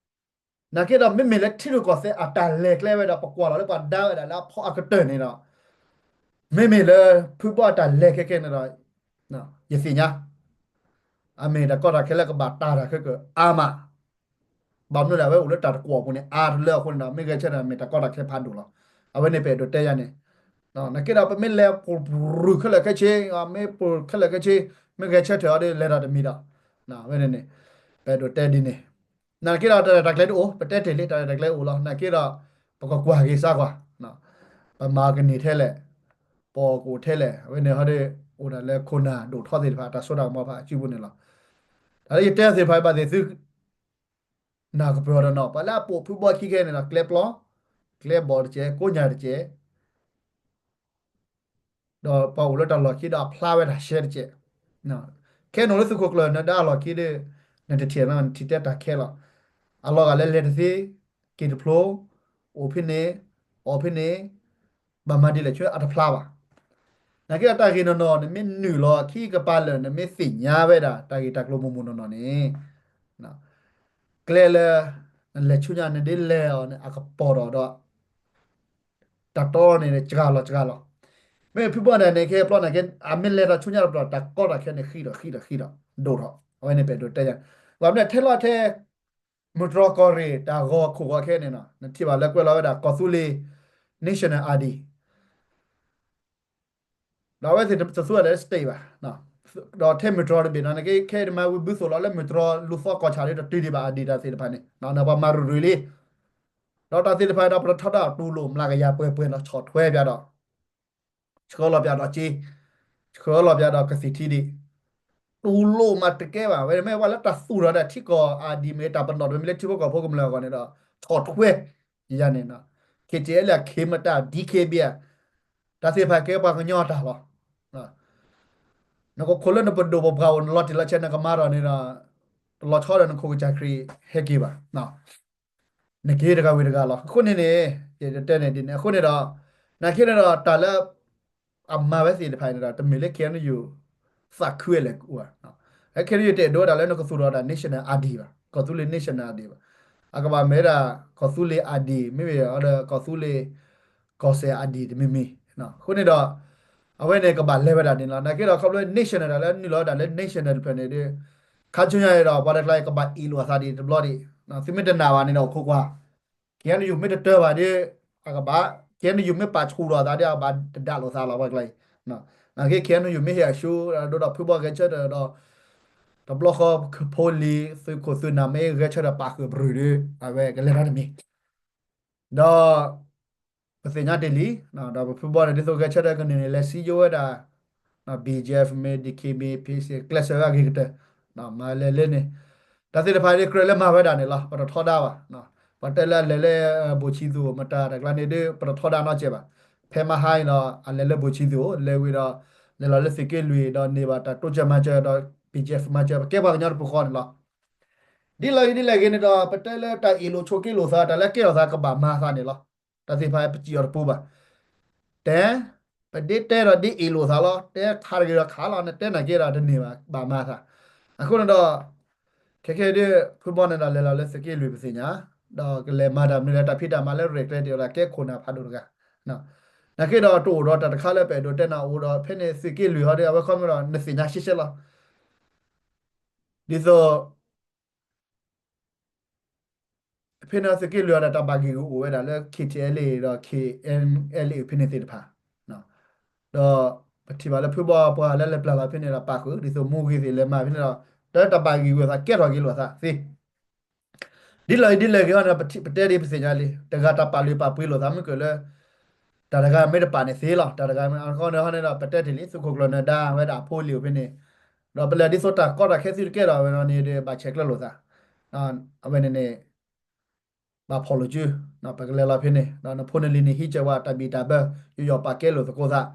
နာ်က့ဒီး မ့မ့ၢ်လၢထံရူၢ်ကီၢ်သဲးအတၢ်လဲၤကျဲဝဲဒီး ပကွၢ်လီၤလၢပှၤဒါဝဲဒၣ်လၢအဖီအကတၢၢ်န့ၣ်ဒီး, မ့မ့ၢ်လၢဖုဘီအတၢ်လဲၤခဲကဲန့ၣ်ဒီး, ယသ့ၣ်ညါ အမ့ၢ်တၢ်ကီတၢ်ခဲလၢကဘၣ်တၢ်တၢ်ခဲကအါမး, ဘၣ်မနုၤလဲၣ် အဝဲအိၣ်လၢတၢ်တကွီၢ်ပူၤန့ၣ် အါတလၢအဃိန့ၣ်ဒီး မ့ၢ်ဂဲၤဆၢထၢၣ်မ့ၢ်တၢ်ကီတၢ်ခဲဖးဒိၣ်လီၤ. အဝဲန့ၣ်ပအဲၣ်ဒိးတဲယၤန့ၣ်, နာ်က့ဒီး ပမ့ၢ်လဲၤပရူၢ်ခဲလၢာ်ခဲဆ့, မ့ၢ်ပရူၢ်ခဲလၢာ်ခဲဆ့, မ့ၢ်ဂဲၤဆၢထၢၣ်အီၤဒီး လဲၤဒီးတမံၤဒီး, အဝဲန့ၣ်န့ၣ် ပအဲၣ်ဒိးတဲဒ်န့ၣ်. နာ်က့ဒီး တၢ်ရဲၣ်တၢ်ကျဲၤတအိၣ်, ပတဲတ့ၢ်လံ တၢ်ရဲၣ်တၢ်ကျဲၤအိၣ်လီၤ. နာ်က့ဒီး ပကကွၢ်ဂ့ၤစါကွၢ်, ပမၤကန့ၢ်ထဲလဲၣ်, ပအိၣ်ကအိၣ်ထဲလဲၣ်, အဝဲန့ၣ်ဟီဒီး အိၣ်ဒၣ်လၢခိၣ်နၢ်ဒိၣ်ထီသ့ၣ်တဖၣ် တၢ်စိတၢ်ကမီၤဖးအစုပူၤန့ၣ်လီၤ. တၢ်လၢယတဲသ့ၣ်တဖၣ်ဘၣ်သ့ၣ်သု နၢ်ကပၢၢ်အီၤဒီးနီၤ, ပှၤလၢအပိာ်ဖုဘီခံခဲန့ၣ်ဒီး ကျဲပျီ, ကျဲဘီၣ်တကဲး, ကိးညၣ်တကဲး, ဒီးပှၤအိၣ်လၢတၢ်လီၢ်ခံဒီးအဖျါဝဲတၢ်ရှဲတကဲး. ခဲနုာ်လၢသုးခိၣ်ကျၢၢ်နၢၤဒါအလီၢ်ခံဒီး နတထံၣ်နီၤ နထံၣ်တဲတၢ်ခဲလီၤ. အလီၤဂာ်လၢလဲၤတသ့, က့ၤတဖျိ, အိၣ်ဖဲန့ၣ်, အီၣ်ဖဲန့ၣ်, ဘၣ်မၤဒ်လဲၣ်ဆိအတဖျါဘၣ်. နာ်က့ဒီးတၢ်ဂ့ၢ်နီၢ်နီၢ် နမ့ၢ်နုာ်လီၤခံကပၤလၢာ် နမ့ၢ်သ့ၣ်ညါဝဲဒၣ် တၢ်ဂ့ၢ်တၢ်ကျိၤမုၢ်မုၢ်နီၢ်နီၢ်န့ၣ်, ကျဲလၢ နလဲၤဆူညါနဒ်လဲၣ်အီၤန့ၣ် အကပီၤထီၣ်ဒီး တၢ်တီန့ၣ် စှၤလီၤစှၤလီၤ. မ့ၢ်ဖုဘီန့ၣ်န့ၣ် ခဲအံၤပျီနာ်က့ အမ့ၢ်လဲၤထီၣ်ဆူညါတဘျီ တၢ်ကီတၢ်ခဲန့ၣ် ဃံးထီၣ်ဃံးထီၣ်ဃံးထီၣ် ဒိၣ်ထီၣ်. အဝဲန့ၣ်ပအဲၣ်ဒိးတဲယၤ, ဘၣ်မနုၤထဲလီၤထဲ မုၢ်တြီၢ်ကီၢ်ရ့ၣ် တၢ်ဂီၤခိၣ်ဂီၤခဲန့ၣ်နီၤ နထံၣ်ဘၣ်လၢကွဲးလီၤဝဲဒၣ် ကီၢ်သူလ့ၤ National I D ဒီးအဝဲသ့ၣ်တသူဝဲဒၣ်လၢ state ဘၣ်, ဒီးထဲမုၢ်တြီၢ်တဘ့ၣ်နီၤ နက့ခဲအံၤနမၤဝံၤဘုသိၣ်လီၤလၢမုၢ်တြီၢ်လူၤသီကီၢ်ဆၣ်ဒီးတတုၤဒံးဘၣ် I D တၢ်သ့ၣ်တဖၣ်န့ၣ် ပှၤမၤရူၤရူၤလံ. ဒီးတၢ်သ့ၣ်တဖၣ်ဒီး ပတထီဒါတူၢ်လိာ်မျးကယၤပှဲၤပှဲၤဒီး ဆီၣ်ထွဲပၠးဒီး ဆှၢလီၤပၠးဒီးက့, ဆှၢလီၤပၠးဒီးကသံၣ်ထံဒံး, တူၢ်လိာ်မးတကဲဘၣ်. ဝဲမ့ၢ်ဝဲလၢတၢ်သူၣ်ထီၣ်ဒီးထံကီၢ် I D မ့ၢ်တၢ်ပနီၣ်တမံၤ မ့ၢ်လၢထံဖိကီၢ်ဖိကမျၢၢ်အဂီၢ်န့ၣ်ဒီး ဆီၣ်ထွဲယၤန့ၣ်, K T L A အခဲမတၢ် D K B တၢ်သ့ၣ်တဖၣ်ကဲပှၤကညီတၢ်လီၤ. နကခိၣ်လၢနပဒိၣ်ပပှၢ်အိၣ် နလီၤတံၢ်လီၤဆဲး နကမၤထီၣ်န့ၣ်ဒီး တလီၤဆီဒီးနခိၣ်ကစၢ်ခရံာ်ဟဲက့ၤဘၣ်. နက့ၤတဂၤဝံၤတဂၤလီၤ. အဃိန့ၣ်န့ၣ် ယတဲန့ၣ်ဒ်န့ၣ် အဃိန့ၣ်ဒီး နာ်က့န့ၣ်ဒီး တၢ်လၢ အမၤဝဲသ့ၣ်တဖၣ်န့ၣ်ဒီး တမ့ၢ်လၢ K N U သးခုဝဲလဲၣ်အိၣ်ဘၣ်. လၢ K N U တအဲၣ်ဒိးဝဲဒၣ်လၢနကသူၣ်ထီၣ်ဒၣ် National I D ဘၣ်, ကီၢ်သူလ့ၤ National I D ဘၣ်. အကဘၣ်မ့ၢ်ဝဲဒၣ် ကီၢ်သူလ့ၤ I D မ့မ့ၢ်ဒီး ကီၢ်သူလ့ၤ ကီၢ်စဲၣ် I D တမံၤမံၤ. အဃိန့ၣ်ဒီး အဝဲန့ၣ်ကဘၣ်လဲၤဝဲဒၣ်န့ၣ်လီၤ. နာ်က့ဒီးခီဖျိ National တၢ်လၢနုာ်လီၤဝဲဒၣ်လၢ National တဖျၢၣ်န့ၣ်ဒီး ခါဆူညါအံၤဒီး ပှၤတကျါအံၤကဘၣ်အ့ၣ်လိာ်အသးဒံးတဘျီဒံး, သုမ့ၢ်တနာ်ဘၣ်န့ၣ်ဒီး အိၣ်ခိးကွၢ် K N U မ့ၢ်တတၢၢ်ဘၣ်ဒီး အကဘၣ် K N U မ့ၢ်ပာ်ဆူၣ်ထီၣ်အသးဒီး အကဘၣ်တဒၣ်လိာ်သးလီၤ ပှၤတကျါအံၤ. နာ်က့ K N U မ့ၢ်ဟ့ၣ်အဆူၣ် ဒိဒီးဖုဘီဂဲၤဆၢထၢၣ်ဒီး တဘျီဃီဖိလံၤ သုးခိၣ်သုးနၢ်မ့ၢ်ဂဲၤဆၢထၢၣ်ပာ်ဃုာ်ပရူၢ်ဒီး အဝဲကလဲၤတၢ်တမံၤ ဒီး ပသ့ၣ်ညါတ့ၢ်လံ, ဒီးပဖုဘီန့ၣ် ဒ်သိးဂဲၤဆၢထၢၣ်ကနုာ်န့ၣ် လဲၤစံယိဝဲဒၣ် B G F မ့ၢ် D K B P C ကျဲးစၢးဝဲအဂ့ၤကတၢၢ်, မၤလဲၤလၢန့ၣ်, တၢ်သ့ၣ်တဖၣ်ဒ်ကြၢးလၢမၤဝဲဒၣ်န့ၣ်လီၤ. ပတထီဒါဘၣ်, ပတဲလၢအလဲၤလၢ ဘိၣ်ဆံသူၣ်မတၤတကျါန့ၣ်ဒီး ပတထီဒါနီတစဲးဘၣ်. ဖဲမဟါအံၤဒီး အလဲၤလၢဘိၣ်ဆံသူၣ် လဲၤဝံၤဒီး လဲၤလီၤလၢသုးက့လွံၢ်ဒီးန့ၢ်ဘၣ်တၢ်တိစၢၤမၤစၢၤဒီး B G F မၤစၢၤ ပကဲပှၤကညီတပူၤဃီန့ၣ်လီၤ. ဒ်လဲၣ်ဂ့ၤဒ်လဲၣ်ဂ့ၤန့ၣ်ဒီး ပတဲလၢတၢ်အ့ၣ်လိာ်ဆိးက့လိာ်သး တၢ်လၢကဲထီၣ်သးကဘၣ်မၤသးန့ၣ်လီၤ. တၢ်သ့ၣ်တဖၣ်ပစံးအီၤတပူၤဘၣ်. တဲ, ပဒ်တဲဒီးဒ်အ့ၣ်လိာ်သးလီၤ. တဲခးတဂ့ၤဒီးခးလီၤ. နတဲနာ်က့ဒီးတန့ၢ်ဘၣ် ဘၣ်မၤသး. အဃိန့ၣ်ဒီး ခဲခဲဒ် ဖုဘီန့ၣ်ဒီးလဲၤလီၤလၢသုးက့လွံၢ်ပသ့ၣ်ညါ, ဒီးကလဲၤမၤတၢ်မနုၤလဲၣ် တၢ်ဖံးတၢ်မၤလၢရဲၣ်ကျဲၤတ့ၢ်အီၤဒီးကဲခိၣ်နၢ်ဖးဒိၣ်တဂၤ နာ်က့ဒီးတအိၣ်ဒီးတၢ်တခါလၢပအဲၣ်ဒိးတဲနၤအိၣ်ဒီး ဖဲန့ၣ်သုးက့လွံၢ်ဟီဒီး အဝဲခီမ့ၢ်ဒီး နသ့ၣ်ညါရှဲရှဲလီၤ. ဒ်သိး ဖဲန့ၣ်သုးက့လွံၢ်ဟီဒီး တၢ်ဘၣ်ဂံၢ်ဂုာ်အိၣ်ဝဲဒၣ်လၢ K T L A ဒီး K N L A ဖဲန့ၣ်သ့ၣ်တဖၣ်, ဒီးပထံၣ်ဘၣ်လၢဖုဘီပှၤလၢလဲၤပျၢ်လီၤဖဲန့ၣ်ဒီးပာ်ဃုာ် ဒ်သိးမူဂ့ၤသ့ၣ်လဲၤမၤဖဲန့ၣ်ဒီး တၢ်တၢ်ဘၣ်ဂံၢ်ဂုာ်အသး ကဲထီၣ်က့ၤလိာ်သးသ့ ဒ်လဲၣ်ဂ့ၤဒ်လဲၣ်ဂ့ၤအီၤန့ၣ် ပတဲဒ်ပသ့ၣ်ညါလံ တဂၤတၢ်ပာ်လုၢ်ပာ်ပှ့ၤလိာ်သးမ့ၢ်ကၢၢ်လၢ တၢ်တဂၤမ့ၢ်တပာ်န့ၣ်သ့လီၤ. တၢ်တဂၤမ့ၢ်အဃိန့ၣ်ဟီန့ၣ်ဒီး ပတဲတ့ၢ်လံ သုးခိၣ်ကျၢၢ်နၢၤဒါဝဲဒၣ်အဖိလံၤအိၣ်ဖဲန့ၣ်, ဒီးပလဲၤဒ်သိးတၢ်ကီတၢ်ခဲသုတကဲထီၣ်ဝဲန့ၣ်ဒီး ဘၣ်ဆဲးကျၢလိာ်သး, အဝဲန့ၣ်န့ၣ် ဘၣ်ဖီၣ်လိာ်စု, ပကလဲၤလီၤဖဲန့ၣ် ဒီးနဖိနလံၤန့ၣ် ဟံးစၢၤဝဲတၢ်ဘံၣ်တၢ်ဘၢ ယူးယီၣ်ပာ်ကဲလိာ်သကိးသး,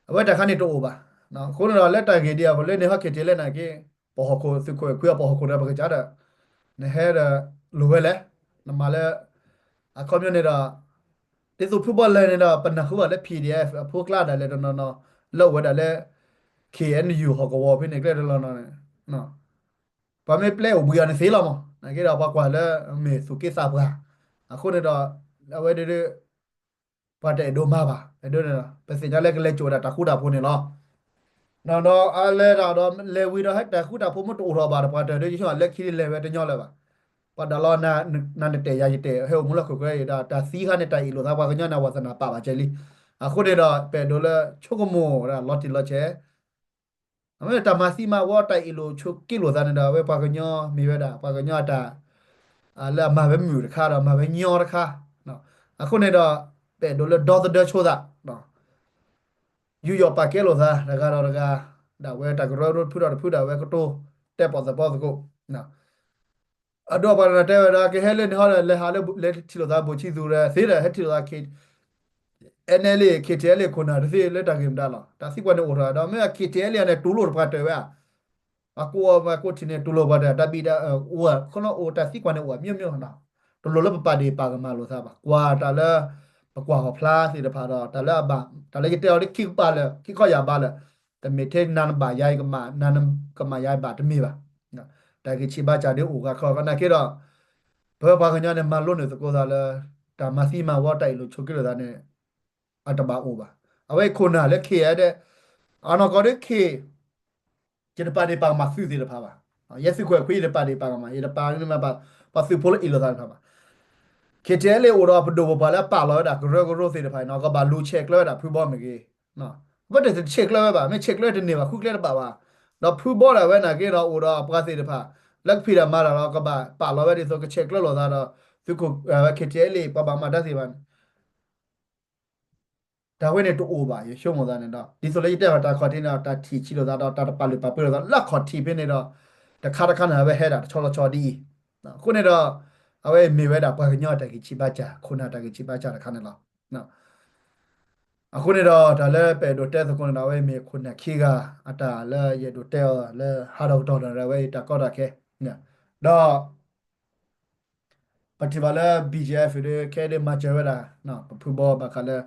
အဝဲတၢ်ခါန့ၣ်တအိၣ်ဘၣ်. အဃိန့ၣ်ဒီး လၢတၢ်ဂ့ၢ်ဒ်အံၤအဃိ လၢန့ၣ်ဟီ KTLA န့ၣ်က့ ပဟီၣ်ခိၣ်သုးခိၣ်အဲၣ်ခွံအပဟီၣ်ခိၣ်ဒီး ပကစၢ်ဒီး နဟဲဒီးလိၣ်ဝဲလဲၣ်, နမၤလၢ အခီပညီန့ၣ်ဒီး ဒ်သိးဖုဘီလဲၣ်န့ၣ်ဒီး ပနၢ်ဟူဘၣ်လၢ PDF အဖိအကျါဒၣ်လဲာ်တနီၤနီၤ လၢအိၣ်ဝဲဒၣ်လၢ KNU ဟီၣ်ကဝီၤဖဲန့ၣ် ကျဲတလီၢ်နီၤန့ၣ် ပှၤမ့ၢ်ပျဲအိၣ်ဘှံးအီၤန့ၣ်သ့လီၤမး, နာ်က့ဒီးပှၤကွၢ်လၢမ့ၢ်သူၣ်က့သးပှၢ်, အဃိန့ၣ်ဒီး အဝဲဒၣ် ပှၤတအဲၣ်ဒိးမၤဘၣ်, အဲၣ်ဒိးန့ၣ်ဒီး ပသ့ၣ်ညါလၢကလဲၤစိာ်ဝဲဒၣ်တၢ်ဃူတၢ်ဖိးန့ၣ်လီၤ. ဒီးအလဲၤတၢ်ဒီးလဲၤဝံၤဒီး ဟဲတၢ်ဃူတၢ်ဖိးမ့ၢ်တအိၣ်ထီၣ်ဘၣ်ဒီး ပှၤတအဲၣ်ဒိးယဆိကမိၣ်လၢခံန့ၣ်လဲၤဝဲတညီလၢၤဘၣ်. ပှၤဒၣ်လီၤ နၤနတဲာ်ယၤယတဲာ် ဟဲအိၣ်မူလၢခိၣ်ဃဲအံၤဒီး တၢ်သံခါန့ၣ် တၢ်အ့ၣ်လိာ်သးပှၤကညီန့ၣ် အဝဲသနာ်ပာ်ဘၣ်ကဲလံ. အဃိန့ၣ်ဒီး ပအဲၣ်ဒိးလၢဆိကမိၣ်ဝဲဒၣ်လီၤတံၢ်လီၤဆဲး အမ့ၢ်တၢ်မၤသံမၤဝီတၢ်အ့ၣ်လိာ်ဆိးက့လိာ်သးန့ၣ်ဒီး အဝဲပှၤကညီမ့ၢ်ဝဲဒၣ် ပှၤကညီအတၢ် လၢအမၤဝဲမုာ်တခါဒီးမၤဝဲညီတခါ, အဃိန့ၣ်ဒီး ပအဲၣ်ဒိးလၢဒီသဒၢဆိသး ယူးယီၣ်ပာ်ကဲလိာ်သး တဂၤဒီးတဂၤ, ဒၣ်ဝဲတၢ်ကရၢကရိတဖုဒီးတဖုဒၣ်ဝဲကတိၤ တဲပိာ်သပီသကိး အဒိပှၤတဂၤတဲဝဲဒၣ် ကဟဲလၢန့ၣ်ဟီဒီး လဲၤဟးလၢ လဲၤထံၣ်လိာ်သးဘိၣ်ဆံသူးဒီး သ့ဒီးဟဲထံၣ်လိာ်သး KNLA KTLA ခိၣ်နၢ်တသ့လၢတၢ်ဂ့ၢ်မတၤလီၤ. တၢ်သံကွၢ်န့ၣ်အိၣ်ထီၣ်ဒီး မ့ၢ် KTLA န့ၣ် တူၢ်လိာ်တပှၤတၢၢ်ဝဲဧါ. ပှၤကိးအီၤပှၤကိးထံၣ်န့ၣ် တူၢ်လိာ်ပှၤတၢၢ် တၢ်ဘံၣ်တၢ် အိၣ် ခီနီၣ်အိၣ်တၢ်သံကွၢ်န့ၣ်အိၣ် မျိုးမျိုးနီၤ. တလိၣ်လၢပပာ်ဒ့ၣ်ပာ်ကမၣ်လိာ်သးဘၣ်. ကွၢ်တၢ်လၢ ပကွၢ်ဂီၤဖျါသ့ၣ်တဖၣ်ဒီး တၢ်လၢအဘၣ် တၢ်လၢယတဲအီၤလၢခံကပၤလၢာ် ခံခီယၢ်ဘးလၢာ်, တမ့ၢ်ထဲနၤနဘၣ်ယၤကမၣ် နၤနကမၣ်ယၤဘၣ်တမ့ၢ်ဘၣ်. တၢ်ဂံၢ်ဆံးဘါစၢ်ဒ်အိၣ်ဂၤခီ နာ်က့ဒီး ပပှၤကညီန့ၣ် မၤလိန့ၢ်သကိးသးလၢ တၢ်မၤသံမၤဝီတၢ်အ့ၣ်လိာ်ဆိးက့လိာ်သးန့ၣ် အတဘၣ်အိၣ်ဘၣ်. အဝဲခိၣ်နၢ်လၢ K ဒဲး အနီၢ်ကီၢ်ဒ် K ယတပာ်ဒ့ၣ်ပာ်ကမၣ်သုးသ့ၣ်တဖၣ်ဘၣ်. ယဲသုးခိၣ်အဲၣ်ခွံ ယတပာ်ဒ့ၣ်ပာ်ကမၣ် ယတပာ်န့ၢ်မး ပှၤသုးဖိလၢအ့ၣ်လိာ်သးတဖၣ်ဘၣ်. KTLA အိၣ်ဒီးပဒိၣ်ပပှၢ်လၢအပာ်လီၤဝဲဒၣ်ကရၢကရိသ့ၣ်တဖၣ်န့ၣ် ကဘၣ်လူၤဆဲးကျၢဝဲဒၣ်ဖုဘီမ့ၢ်ဂ့ၤ, အဝဲတဆဲးကျၢဝဲဘၣ်, မ့ၢ်ဆဲးကျၢတန့ၢ်ဘၣ် ဃုကျဲတဘၣ်ဘၣ်. ဒီးဖုဘီဒၣ်ဝဲနာ်က့ဒီး အိၣ်ဒီးပှၤသ့ၣ်တဖၣ် လၢကဖံးတၢ်မၤတၢ်ဒီး ကဘၣ်ပာ်လီၤဝဲဒ်သိးကဆဲးကျၢလိာ်သးဒီး သုးခိၣ်ဝဲ KTLA ပှၤဘၣ်မၤတၢ်သ့ၣ်တဖၣ်န့ၣ် တၢ်ဝဲန့ၣ်တအိၣ်ဘၣ် ယဆိကမိၣ်သးန့ၣ်ဒီး ဒ်သိးလၢယတဲဘၣ်တၢ်ခီၣ်ထံးန့ၣ်ဒီး တၢ်ထံၣ်ဆံးလိာ်သးဒီး တၢ်တပာ်လုၢ်ပာ်ပှ့ၤလိာ်သး လၢအခီၣ်ထံးဖဲန့ၣ်ဒီး တခါတခါန့ၣ် အဝဲဟဲဒၣ်တဆီတဆီဒ်အံၤ, အဃိန့ၣ်ဒီး အဝဲမ့ၢ်ဝဲဒၣ်ပှၤကညီတၢ်ဂံၢ်ဆံးဘါစၢ် ခိၣ်နၢ်တၢ်ဂံၢ်ဆံးဘါစၢ်တခါန့ၣ်လီၤ. အဃိန့ၣ်ဒီး တၢ်လၢပအဲၣ်ဒိးတဲသကိးန့ၣ်ဒီး အဝဲမ့ၢ်ခိၣ်နၢ်ခံဂၤ အတၢ်လၢယအဲၣ်ဒိးတဲအီၤလၢဟးဒီးကတီၢ်ဒီး အဝဲအံၤတၢ်ကီတၢ်ခဲ ဒီး ပထံၣ်ဘၣ်လၢ BGF ဒီး ခဲအံၤဒ်မၤစၢၤဝဲဒၣ် ပဖုဘီဘၣ်ဃးလၢ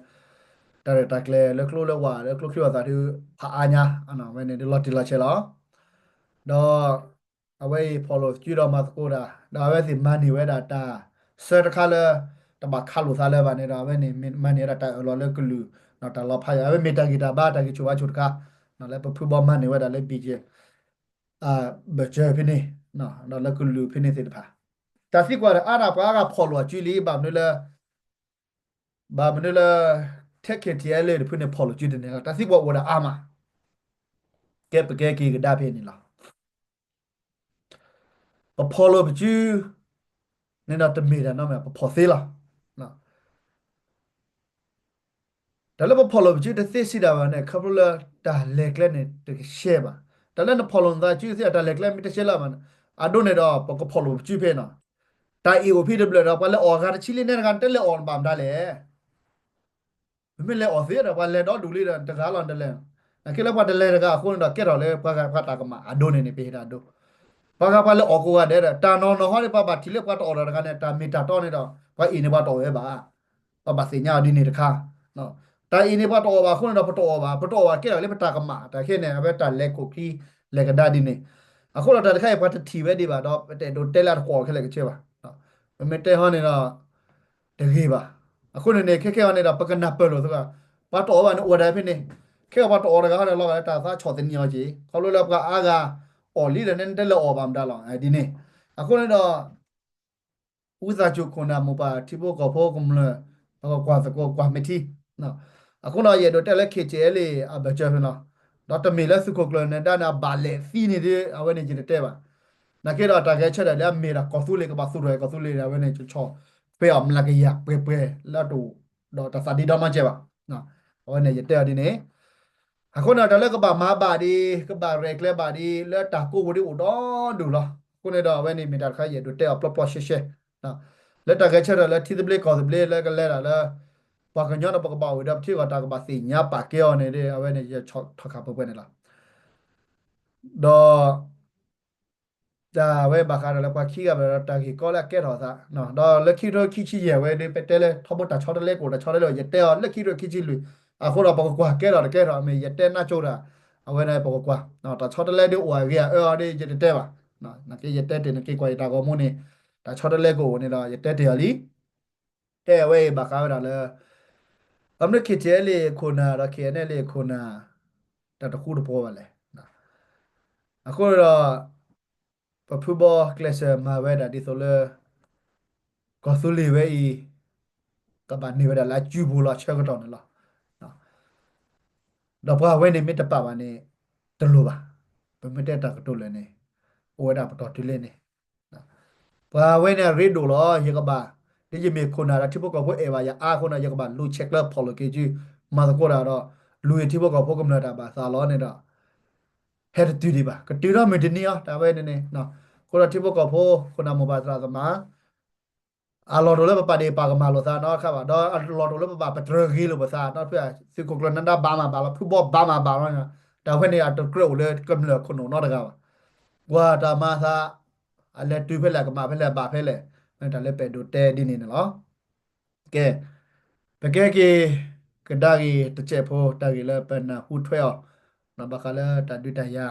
တၢ်ရဲၣ်တၢ်ကျဲၤလၢကျိလၢဝၢ်လၢကျိချံဝၣ်သၣ်ဒ် ဖးအါညါ ဝဲန့ၣ်ဒ်လီၤတံၢ်လီၤဆဲးလီၤ. ဒီး အဝဲအံၤဖီၣ်လိာ်စုဒီးမၤသကိးတၢ် ဒီးအဝဲသ့ၣ်မၤန့ၢ်ဝဲဒၣ်တၢ်ဆၢတခါလၢ တဘၣ်ခးလိာ်သးလၢၤဘၣ်န့ၣ်ဒီး အဝဲန့ၣ်မၤန့ၢ်ဝဲဒၣ်တၢ်အၢၣ်လီၤလၢကလုာ် တၢ်လီၤဖးယံၤ အဝဲမ့ၢ်တၢ်ဂံၢ်တၢ်ဘါတၢ်ဂံၢ်ဆူၣ်ဘါဆူၣ်တခါ လၢပဖုဘီမၤန့ၢ်ဝဲဒၣ်လၢ BGF ဘၢၣ်စၢၤဖဲန့ၣ် ဒီးလၢကလုာ်ဖဲန့ၣ်သ့ၣ်တဖၣ် တၢ်သံကွၢ်ဒီးအါဒၣ်ပှၤအါဂၤဖီၣ်လိာ်အစုလံ ဘၣ်မနုၤလၢ ဘၣ်မနုၤလၢ ထဲ KTLA တဖုန့ၣ်ဖီၣ်လိာ်စုတန့ၢ်လီၤ တၢ်သံကွၢ်အိၣ်ဝဲဒၣ်အါမး ကဲပကဲက့ၤကဒါဖဲန့ၣ်လီၤ. ပဖီၣ်လိာ်ပစု န့ၣ်ဒီးတမ့ၢ်တၢ်နီတမံၤ ပဖီၣ်သ့လီၤ. တၢ်လၢပဖီၣ်လိာ်ပစုတသ့စံးဒၣ်ဘၣ်န့ၣ် ခီဖျိလၢတၢ်လဲၤကျဲန့ၣ်တကဆှဲဘၣ်. တၢ်လၢနဖီၣ်လိာ်နသးစုသ့ တၢ်လဲၤကျဲမ့ၢ်တဆှဲလၢၤဘၣ်န့ၣ် အဒိန့ၣ်ဒီး ပကဖီၣ်လိာ်ပစုဖဲနီၤ. တၢ်အ့ၣ်အိၣ်ဖဲတဘျၢၣ်ဒီး ပှၤလဲၤအီၣ်ဂၤတဆံလံန့ၣ်တဂၤ နတလဲၤအီၣ်ဘၣ်မတၤလဲၣ် ပမ့ၢ်လဲၤအီၣ်သ့ဒီး ပှၤလဲၤဒီဒူၣ်လံဒီး တဂၤလီၤနတလဲၤ. နာ်က့လၢပှၤတလဲၤတဂၤအဃိန့ၣ်ဒီး ကဲထီၣ်လၢပှၤဂၤပှၤတၢ်ကမၣ်အဒိန့ၣ်န့ၣ် ပဟ့ၣ်တၢ်အဒိ ပှၤဂၤပှၤလဲၤအီၣ်ကိးဂၤဒဲးဒီး တၢ်နီၢ်နီၢ်ဟီန့ၣ် ပှၤဘၣ်ထံၣ်လၢပှၤတအီၣ်ဒီးတဂၤန့ၣ် တၢ်မ့ၢ်တၢ်တီန့ၣ်ဒီး ပှၤအ့ၣ်န့ၢ်ပှၤတအီၣ်ဝဲဘၣ်. ပဘၣ်သ့ၣ်ညါအီၤဒ်န့ၣ်တခါ တၢ်အ့ၣ်န့ၢ်ပှၤတအီၣ်ဘၣ်အဃိန့ၣ်ဒီး ပတအီၣ်ဘၣ် ပတအီၣ်ဘၣ်ကဲထီၣ်လၢပတၢ်ကမၣ် တၢ်ခဲန့ၣ် အဝဲတၢ်လဲၤခိၣ်ခံ လဲၤကဒါဒ်န့ၣ်. အဃိဒီးတၢ်တခါအံၤ ပှၤတထံၣ်ဝဲဒံးဘၣ်ဒီး ပတအဲၣ်ဒိးတဲလၢအတကွီၣ်ခဲလၢာ်ကဆှဲဘၣ်. ပမ့ၢ်တဲဟီန့ၣ်ဒီး တဂ့ၤဘၣ်. အဃိန့ၣ်န့ၣ် ခဲခဲအံၤန့ၣ်ဒီး ပကနၢ်ပၢၢ်လိာ်သကိး ပှၤတအီၣ်ဘၣ်န့ၣ်အိၣ်ဝဲဒၣ်ဖဲန့ၣ် ခဲအံၤပှၤတအီၣ်တဂၤဟီန့ၣ် လီၤဂာ်လၢတၢ်သးဆီၣ်သနံးအီၤက့ၤ ခီဖျိလၢပှၤအါဂၤအီၣ်လံဒီး နတလဲၤအီၣ်ဘၣ်မတၤလီၤ ဒ်န့ၣ်. အဃိန့ၣ်ဒီး ဝံသးစူၤခိၣ်နၢ်မိၢ်ပၢ်ထံဖိကီၢ်ဖိကမျၢၢ် ပကကွၢ်သကိးကွၢ်မ့ၢ်ထံ အဃိဒီး ယအဲၣ်ဒိးတဲလၢ KTLA အဘၢၣ်စၢၤဖဲနီၤ ဒီးတမ့ၢ်လၢသုးခိၣ်ကျၢၢ်နၢၤဒါန့ၣ် အဘၣ်လဲၣ်သံန့ၣ်ဒီး အဝဲန့ၣ်ယတတဲဘၣ်. နာ်က့ဒီးတၢ်ဂဲၤဆၢထၢၣ်လၢအမ့ၢ်ဒၣ်ကီၢ်သူလ့ၤ ကဘၣ်သူၣ်ထီၣ်ကီၢ်သူလ့ၤန့ၣ် အဝဲန့ၣ်ကဆီၣ်ထွဲအီၤမျးကယၤပှဲၤပှဲၤလၢတအိၣ် ဒီးတၢ်သးဒ့ဒီမါကဲဘၣ်. အဝဲန့ၣ်ယတဲအီၤဒ်န့ၣ် အဃိန့ၣ် တၢ်လၢကဘၣ်မၤဘၣ်ဒံး ကဘၣ်ရဲၣ်ကျဲၤဘၣ်ဒံး လၢတၢ်ကိးပူၤဒံးအိၣ်ဒီဒူၣ်လီၤ. အဃိန့ၣ်ဒီး အဝဲန့ၣ်မ့ၢ်တၢ်တခါယအဲၣ်ဒိးတဲအီၤပျီပျီရှဲရှဲ လၢတၢ်ဂဲၤဆၢထၢၣ်လၢထံသဘျ့ကီၢ်သဘျ့လၢကလဲၤတၢ်လၢ ပှၤကညီန့ၣ် ပကဘၣ်အိၣ်ဒီးပထံဂီၢ်တၢ်ကဘၣ်သ့ၣ်ညါပာ်ကဲအီၤန့ၣ်ဒီး အဝဲန့ၣ်ယဆီၣ်ထီၣ်ခးပှဲၤပှဲၤန့ၣ်လီၤ. ဒီး တၢ်ဝဲဘၣ်ဃးဒီးလၢပှၤခံဂၤဘၣ်ဒီးတၢ်ဂ့ၢ်ကီလၢအကဲထီၣ်အသး ဒီးလၢခံကထိခံဆံယဲၢ်ဝဲဒီး ပတဲလၢထီဘိတၢ်ဆီတလဲကအိၣ် တၢ်ဆီတလဲအိၣ် ယတဲအီၤလၢခံကထိခံဆံလွံၢ် အဃိဒီးပကကွၢ်ကဲထီၣ်တကဲထီၣ် မ့ၢ်ယတဲနၢ်ကၠိတၢ် အဝဲန့ၣ်ပကကွၢ် တၢ်ဆီတလဲဒ်အိၣ်အဂ့ၤအအၢအီၤဒီး ယတတဲဘၣ်. နက့ယတဲတ့ၢ် နက့ကွၢ်ယတၢ်ဂီၤမူန့ၣ် တၢ်ဆီတလဲကအိၣ်န့ၣ်ဒီး ယတဲတ့ၢ်အီၤလံ. တဲအဝဲအံၤဘၣ်ဃးဝဲဒၣ်လၢ အမ့ၢ် ခ့ၣ်ထံၣ်အဲလ့ၣ်ခိၣ်နၢ် ဒီး ခ့ၣ်အဲၣ်အဲလ့ၣ်ခိၣ်နၢ် တၢ်တဃူတဖိးဘၣ်လဲၣ်. အဃိဒီး ပဖုဘီကျဲးစၢးမၤဝဲဒၣ်ဒ်သိးလၢ ကီၢ်သူလ့ၤဝဲအံၤ ကဘၣ်န့ၢ်ဝဲဒၣ်လၢအစုပူၤလီၤ အဆၢကတီၢ်န့ၣ်လီၤ. ဒီးပှၤဝဲန့ၣ်မ့ၢ်တပာ်ဘၣ်န့ၣ် တလိၣ်ဘၣ်. ပမ့ၢ်တဲတၢ်ကတိၤလၢာ်န့ၣ် အိၣ်ဝဲဒၣ်ပတီၢ်တုၤလၢန့ၣ် ပှၤဝဲန့ၣ်အရ့ဒိၣ်လီၤ. ယကဘၣ် ဒ်ယမ့ၢ်ခိၣ်နၢ်ဒီးထံဖိကီၢ်ဖိအဲၣ်ဘၣ်ယၤအါအဃိန့ၣ် ယကဘၣ်လူၤဆဲးကျၢဖီၣ်လိာ်က့ၤစု မၤသကိးတၢ်ဒီး လူၤယထံဖိကီၢ်ဖိကမျၢၢ်တၢ်ဘၣ်သးလီၤန့ၣ်ဒီး ဟဲတတုၤဒံးဘၣ်. ကတုၤထီၣ်မုၢ်တနံၤအီၤ တၢ်ဝဲန့ၣ်န့ၣ် အဃိဒီးထံဖိကီၢ်ဖိ ခိၣ်နၢ်မိၢ်ပၢ်သရၣ်သမါ အလီၢ်တအိၣ်လၢပပာ်ဒ့ၣ်ပာ်ကမၣ်လိာ်သးနီတခါဘၣ်, ဒီးအလီၢ်တအိၣ်လၢပဘၣ်ပတြၢၤဂ့ၤလိာ်ပသးနီတဖု, သုးခိၣ်ကျၢၢ်နၢၤဒါဘၣ်မၤဘၣ်လီၤ, ဖုဘီဘၣ်မၤဘၣ်လီၤ, တၢ်ဝဲန့ၣ်အတကြၢးအိၣ်လၢကမျၢၢ်ခိၣ်နူာ်နီတဂၤဘၣ်. ကွၢ်တၢ်မၤသး အလဲၤတုၤဖဲလဲၣ် ကမၣ်ဖဲလဲၣ် ဘၣ်ဖဲလဲၣ်, မ့ၢ်တၢ်လၢပအဲၣ်ဒိးတဲဒ်န့ၣ်န့ၣ်လီၤ. ကဲ, ပကဲက့ၤ ကဒါက့ၤတစဲးဖိ တၢ်ဂ့ၢ်လၢပနၢ်ဟူထွဲအီၤ, ဘၣ်ဃးလၢတၢ်ဒုးတၢ်ယၤ,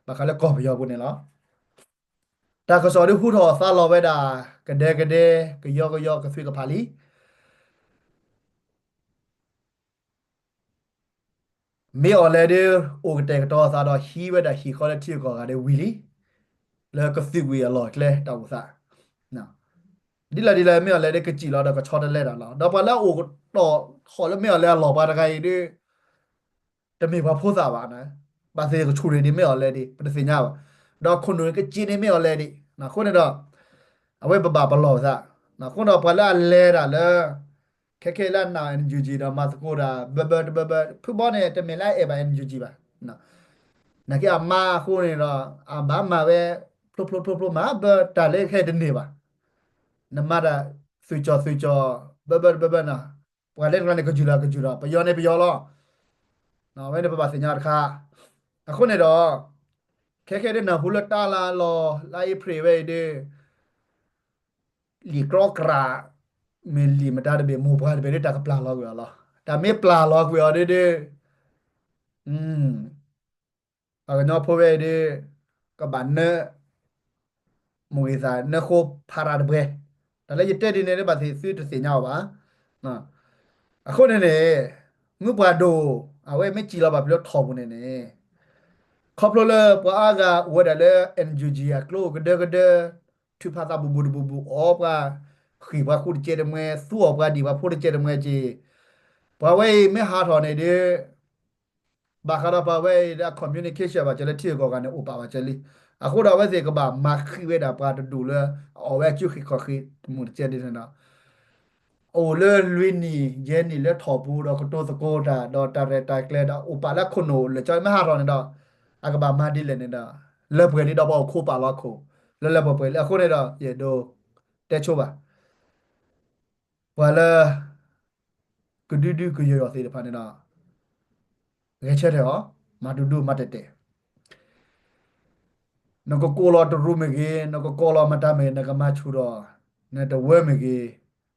ဘၣ်ဃးလၢကီၢ်ပယီၤပူၤန့ၣ်လီၤ. တၢ်ကစီၣ်ဒုးဟူထီၣ်သါလီၤဝဲဒၣ် ကဒဲကဒဲ, ကယီကယီ, ကသွံၣ်ကဖးလံ. မ့ၢ်အီၤလဲၣ်ဒုး အိၣ်ကတဲာ်ကတီၤသးဒီးဟံးဝဲဒၣ်ဟံၣ်ဃီလၢထံဂုၤကီၢ်ဂၤဒီးဝံၤလံ, လၢကသွံၣ်ဝံၤအလီၢ်ကျဲတၢ်အိၣ်သး ဒ်လဲၣ်ဒ်လဲၣ် မ့ၢ်အီၤလဲၣ်ဒုး ကစံၣ်လီၤဒီးကဆီတလဲတၢ်လီၤ. ဒီးပှၤလၢအအိၣ်ကတီၢ်ထီၣ်လၢမ့ၢ်အီၤလဲၣ်အလီၢ်ပှၤတဂၤအံၤဒုး တမ့ၢ်ပှၤဖိသၣ်ဘၣ်, ဘၣ်သ့ၣ်ကဆူၣ်န့ၣ်ဒ်မ့ၢ်အီၤလဲၣ်ဒံး ပတသ့ၣ်ညါဘၣ်. ဒီးခိၣ်နူာ်န့ၣ်ကစံးန့ၣ်မ့ၢ်အီၤလဲၣ်ဒံး, အဃိန့ၣ်ဒီး အဝဲပဘၣ်ပလီၢ်ပသး, အဃိဒီးပှၤလၢအလဲၤတၢ်လၢ ခဲခဲလၢအနာ် NUG ဒီးမၤသကိးတၢ် ဘၢဘၢတဘၢဘၢ, ဖုဘီန့ၣ် တမ့ၢ်လၢအအဲၣ်ဘၣ် NUG ဘၣ်. နာ်က့အမါအဃိန့ၣ်ဒီး အဘၣ်မၤဝဲ ဖျိဖျိဖျိဖျိမၤဘၢတၢ်လၢခဲတန့ၢ်ဘၣ်. နမၤတၢ်သုးကၠီၣ်သုးကၠီၣ် ဘၢဘၢတဘၢဘၢနီၤ, ပှၤလၢတဂၤန့ၣ်ကယူၢ်လီၤကယူၢ်လီၤ, ပယီၤန့ၣ်ပယီၤလီၤ. အဝဲန့ၣ်ပဘၣ်သ့ၣ်ညါတခါ. အဃိန့ၣ်ဒီး ခဲခဲဒ်နၢ်ဟူလၢတၢ်လᢢ်လီၤ လၢအ့ဖြ့ၣ်ဝဲအံၤဒုး လံာ်ကြီကြး မ့ၢ်လံာ်မတၤတဘ့ၣ် မိၢ်ပှၢ်တဘ့ၣ်ဒုး တၢ်ကပျၢ်လီၤကွံာ်အီၤလီၤ. တၢ်မ့ၢ်ပျၢ်လီၤကွံာ်အီၤဒုးဒုး ပှၤကညီဖိဝဲအံၤဒုး ကဘၣ်နၢ မိၢ်ဂ့ၤသးနၢဃိဖးရၤတပှဲၤ, တၢ်လၢယတဲဒ်န့ၣ်ဒုး ဘၣ်သ့ၣ်သုတသ့ၣ်ညါအီၤဘၣ်. အဃိန့ၣ်န့ၣ် မုၢ်ပှၢ်ဒိၣ် အဝဲမ့ၢ်စံၣ်လီၤဘၣ်ဖဲလၢထီၣ်ပူၤန့ၣ်န့ၣ် ခီဖျိလၢပှၤအါဂၤအိၣ်ဝဲဒၣ်လၢ NUG အကျိကဒၢကဒၢ ထုးဖးသးဘူးဘူးတဘူးဘူး အီၣ်ပှၤဃံၢ်ပှၤဃူတကဲတမှဲ သူအီၣ်ပှၤဒံၣ်ပှၤဖိတကဲတမှဲက့ၤ, ပှၤဝဲအံၤမ့ၢ်ဟးထီၣ်န့ၣ်ဒုး ဘၣ်ဃးဒီးပှၤဝဲအံၤလၢအ communication ဘၣ်စၢၤလၢထံဂုၤကီၢ်ဂၤန့ၣ် အိၣ်ပာ်ဘၣ်စၢၤလံ. အဃိဒီးအဝဲသ့ၣ်ကဘၣ်မၤဃံးဝဲဒၣ်ပှၤတဒူၣ်လၢ အအီၣ်ဝဲအစုဃံးခီၣ်ဃံးတမူးတကဲဒ်န့ၣ်ဒီး အိၣ်လၢလွံၢ်နံၣ်ယဲၢ်နံၣ်လၢထီၣ်ပူၤဒီးကတိၤသကိးတၢ်ဒီးတၢ်ရဲၣ်တၢ်ကျဲၤဒီးအိၣ်ပာ်လၢခိၣ်နူာ်လၢာ်ကၠီမ့ၢ်ဟးထီၣ်န့ၣ်ဒီး အကဘၣ်မၤဒ်လဲၣ်န့ၣ်ဒီး လၢပှဲၤလံဒီးပှၤအိၣ်ခိးပာ်လီၤခိၣ် လၢလၢပှဲၤပှဲၤလံ. အဃိန့ၣ်ဒီး ယအဲၣ်ဒိးတဲဆိဘၣ် ပှၤလၢ ကဒုဒုကယီၤယီၤသ့ၣ်တဖၣ်န့ၣ်ဒီး ဂဲၤဆၢထၢၣ်အီၤ မၤဒူဒူမၤတဲာ်တဲာ် နကကိးလီၤတရူးမ့ၢ်ဂ့ၤ, နကကိးလီၤမတၤမ့ၢ်ဂ့ၤ, နကမၤဆူၣ်ဒီး နတဝၢမ့ၢ်ဂ့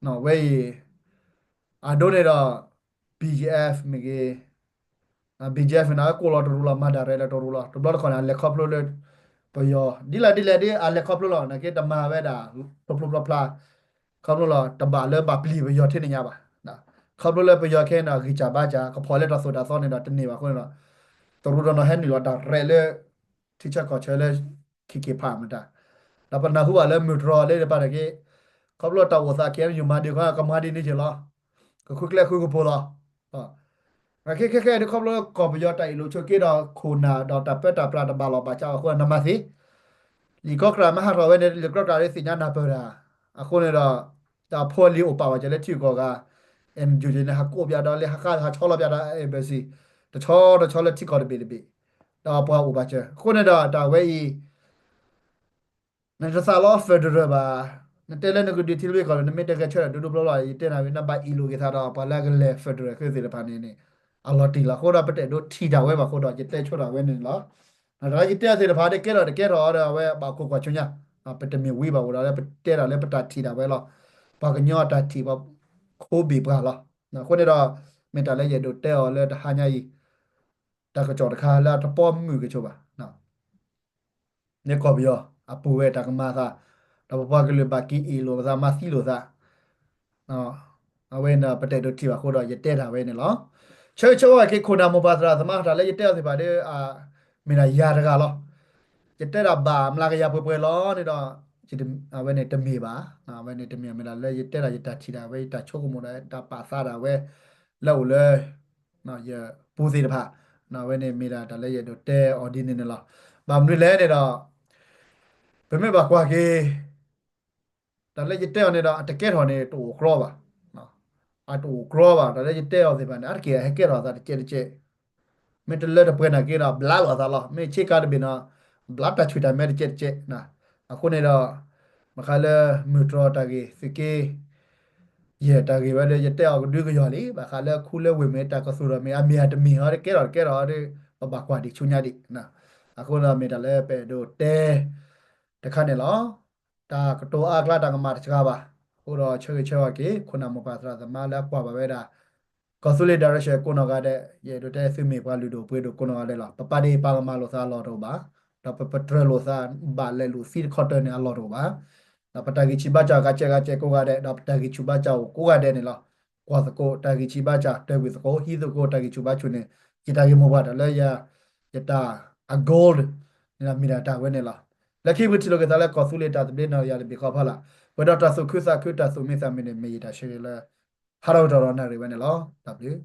ၤ, ဝဲအံၤ အဒိန့ၣ်ဒီး BGF မ့ၢ်ဂ့ၤ, BGF န့ၣ် ကိးလီၤတရူးလီၤ မၤဒၣ်ရဲၣ်လၢတရူးလီၤ. တဘျီတခီၣ်န့ၣ် အလဲၤခီဖျိလၢ ပယီၤ ဒ်လဲၣ်ဒ်လဲၣ်ဒ် အလဲၤခီဖျိလီၤ နာ်က့တမၤဝဲဒၣ် ဖျိဖျိဖျါဖျါ ခီဖျိလီၤ တဘၣ်လၢဘၣ်ပျံၤပယီၤထဲန့ၣ်ညါဘၣ်. ခီဖျိလၢပယီၤခဲအံၤန့ၣ် ဂံၢ်စၢ်ဘါစၢ် ကဖီၣ်လၢတၢ်သိၣ်တၢ်သီန့ၣ်ဒီးတန့ၢ်ဘၣ်အဃိန့ၣ်ဒီး တရူးတနီၤဟဲနုာ်လီၤတၢ်ရဲၣ်လၢ ထံဆၢကီၢ်ဆၢလၢ ခံက့ၤဖးမတၤ ဒီးပနၢ်ဟူဘၣ်လၢမုၢ်တြီၤလၢတပၤတက့ၢ် ခီဖျိတၢ်အိၣ်သး KNU မၤဒံးခီ ကမၤဒ်န့ၣ်က့ၤလီၤ ကဃုကျဲဃုကပူၤလီၤ. ခဲခဲခဲဒ်ခီဖျိလၢကီၢ်ပယီၤတၢ်အ့ၣ်လိာ်ဆိးက့ဒီးခိၣ်နၢ်ဒီးတၢ်ပၢတၢ်ပြးတဘၣ်လီၤဘၣ်စးအဃိ နမၤသ့ လံာ်ကြီကြးမ့ၢ်ဟးထီၣ်ဝဲန့ၣ် လံာ်ကြီကြးဒ်သ့ၣ်ညါနၢ်ပၢၢ်တၢ် အဃိန့ၣ်ဒီး တၢ်ဖိလံၤအိၣ်ပာ်ဝဲကဲလၢထံဂုၤကီၢ်ဂၤ NUG န့ၣ် ဟးကိးပၠးဒီးလၢဟးဃါဟးဆီလီၤပၠးဒီး embassy တဆီတဆီလၢထံကီၢ်တဘ့ၣ်တဘ့ၣ် ဒီးပှၤအိၣ်ဘၣ်စၢၤ အဃိန့ၣ်ဒီးတၢ်ဝဲအံၤ နတသးလီ federal ဘၣ် နတဲလၢနကဒုးထံလၢဝ့ၢ်ကီၢ်ဒီး နမ့ၢ်တဲကဲဆၢဒီးဒိၣ်ဒိၣ်ပျီပျီ ယတဲနၤဝဲ နဘၣ်အ့ၣ်လိာ်က့ၤသးဒီး ပှၤလၢအကလဲၤ federal ကသ့ၣ်တဖၣ်န့ၣ်န့ၣ် အလီၤတံၢ်လီၤ. အဃိဒီးပတအဲၣ်ဒိးထံၣ်တၢ်ဝဲဘၣ်အဃိဒီး ယတဲဆိတၢ်ဝဲန့ၣ်လီၤ. တၢ်လၢယတဲအီၤသ့ၣ်တဖၣ် တကဲထီၣ်တကဲထီၣ်ဒီး အဝဲဘၣ်ခိၣ်ကွၢ်ဆူညါ, ပတမ့ၢ်ဝံဘၣ်အိၣ်ဒီးလၢပတဲတၢ်လၢပတၢ်ထံၣ်တၢ်ဝဲလီၤ. ပှၤကညီအတၢ်ထံၣ်ပှၤခိးဘ့ၣ်ပှၤလီၤ. အဃိန့ၣ်ဒီး မ့ၢ်တၢ်လၢယအဲၣ်ဒိးတဲအီၤလၢတဟါညါအံၤ တၢ်ကစီၣ်တခါလၢအတပီမုၢ်ကဆိးဘၣ် န့ၣ်ကီၢ်ပယီၤအပူၤဝဲတၢ်ကမၤအသး, ဒီးပပှၤကလုာ်ဘၣ်က့ၤအ့ၣ်လိာ်ပသး မၤသံလိာ်သး, အဝဲန့ၣ်ဒီးပတအဲၣ်ဒိးထံၣ်ဘၣ်အဃိဒီး ယတဲတၢ်ဝဲန့ၣ်လီၤ. ဆၢဂ့ၤဆၢဝါက့ၤ ခိၣ်နၢ်မိၢ်ပၢ်သရၣ်သမါ တၢ်လၢယတဲအီၤသ့ၣ်တဖၣ်ဒီး မ့ၢ်ဒၣ်ယၤတဂၤလီၤ. ယတဲဒၣ်ဘၣ်မျးကယၤပှဲၤပှဲၤလီၤန့ၣ်ဒီး အဝဲန့ၣ်တမ့ၢ်ဘၣ်, အဝဲန့ၣ်တမ့ၢ် မ့ၢ်ဒၣ်လၢယတဲဒၣ်ယတၢ်ထံၣ်ဒၣ်ဝဲ ယတၢ်ဆိကမိၣ်ဒၣ် တၢ်ပာ်သးဒၣ်ဝဲ လၢအိၣ်လၢ ယပူၤသ့ၣ်တဖၣ်, အဝဲန့ၣ်မ့ၢ်ဒၣ်တၢ်လၢယအဲၣ်ဒိးတဲအီၤဒ်န့ၣ်န့ၣ်လီၤ. ဘၣ်မနုၤလဲၣ်န့ၣ်ဒီး ပမ့ၢ်ဘၣ်ကွၢ်က့ၤ တၢ်လၢယတဲအီၤန့ၣ်ဒီး အတကဲထီၣ်န့ၣ်တအိၣ်ကြီဘၣ်, အတအိၣ်ကြီဘၣ်. တၢ်လၢယတဲအီၤသ့ၣ်တဖၣ်န့ၣ် အါတက့ၢ်အဟဲကဲထီၣ်အသးတကဲးတကဲး, မ့ၢ်တလၢတပှဲၤနာ်က့ဒီး ဘျါလိာ်အသးလီၤ. မ့ၢ်ဆ့ကၤတဘ့ၣ်န့ၣ် ဘျါတၢ်ဆူၣ်တၢ်မဲာ်တကဲးတကဲး, အဃိန့ၣ်ဒီး ဘၣ်ဃးလၢမုၢ်တြီၤတၢ်ဂ့ၢ်သုးက့ ယဲၢ်တၢ်ဂ့ၢ်ဝဲလၢယတဲအီၤကဒုကယီၤလံ, ဘၣ်ဃးလၢခူလၢဝ့ၢ်မ့ၢ်တၢ်ကသူၣ်ထီၣ်မ့ၢ် အမ့ၢ်အတမ့ၢ်ဟီတကဲထီၣ်တကဲထီၣ်ဒီး ပဘၣ်ကွၢ်ဒံးဆူညါဒံး, အဃိဒီးမ့ၢ်တၢ်လၢပအဲၣ်ဒိးတဲ တခါန့ၣ်လီၤ. တၢ်ကတိၤအါကျါတၢ်ကမၣ်တစှၤဘၣ်, အဃိဒီးဆၢဂ့ၤဆၢဝါက့ၤ ခိၣ်နၢ်မိၢ်ပၢ်သရၣ်သမါလၢအကွၢ်ဘၣ်ဝဲဒၣ် ကီၢ်သူလ့ၤ direction ကိးနီၢ်ဂၤဒဲး, ယအဲၣ်ဒိးတဲသုမ့ၢ်ပှၤလုၢ်ဒိၣ်ပှ့ၤဒိၣ်ကိးနီၢ်ဂၤဒဲးလီၤ. ပပာ်ဒ့ၣ်ပာ်ကမၣ်လိာ်သးအလီၢ်တအိၣ်ဘၣ်, ဒီးပပတြၢၤလိာ်သးဘၣ်လဲၤလိာ်သံတခီတၢၢ်န့ၣ်အလီၢ်တအိၣ်ဘၣ်. ဒီးပတၢ်ဂံၢ်ဆံးဘါစၢ်ဂၤကဲဂၤကဲကိးဂၤဒဲး, ဒီးပတၢ်ဂံၢ်ဆူၣ်ဘါစၢ်အိၣ်ကိးဂၤဒဲးန့ၣ်လီၤ. ကွၢ်သကိး တၢ်ဂံၢ်ဆံးဘါစၢ်တၢၢ်ကွံာ်သကိး, ဟံးသကိးတၢ်ဂံၢ်ဆူၣ်ဘါစၢ်န့ၣ်, ယတၢ်ဂ့ၢ်မိၢ်ပှၢ်တၢ်လၢယ ယတၢ်အ goal န့ၣ်ဒီးမ့ၢ်ဒၣ်တၢ်ဝဲန့ၣ်လီၤ. လၢခံပကထံၣ်လိာ်က့ၤသးလၢ ကီၢ်သူလ့ၤတၢ်သဘျ့နီၢ်ယၤတဘ့ၣ်ဃီဖီလာ်, ပှဲၤဒီးတၢ်သူၣ်ခုသးခု တၢ်သူၣ်မံသးမုာ်န့ၣ် မ့ၢ်ယတၢ်ဆၢဂ့ၤလၢ ဟါထီၣ်ကတီၢ်ဒီးနၣ်ရံၣ်ဝဲန့ၣ်လီၤ. တၢ်ဘျုး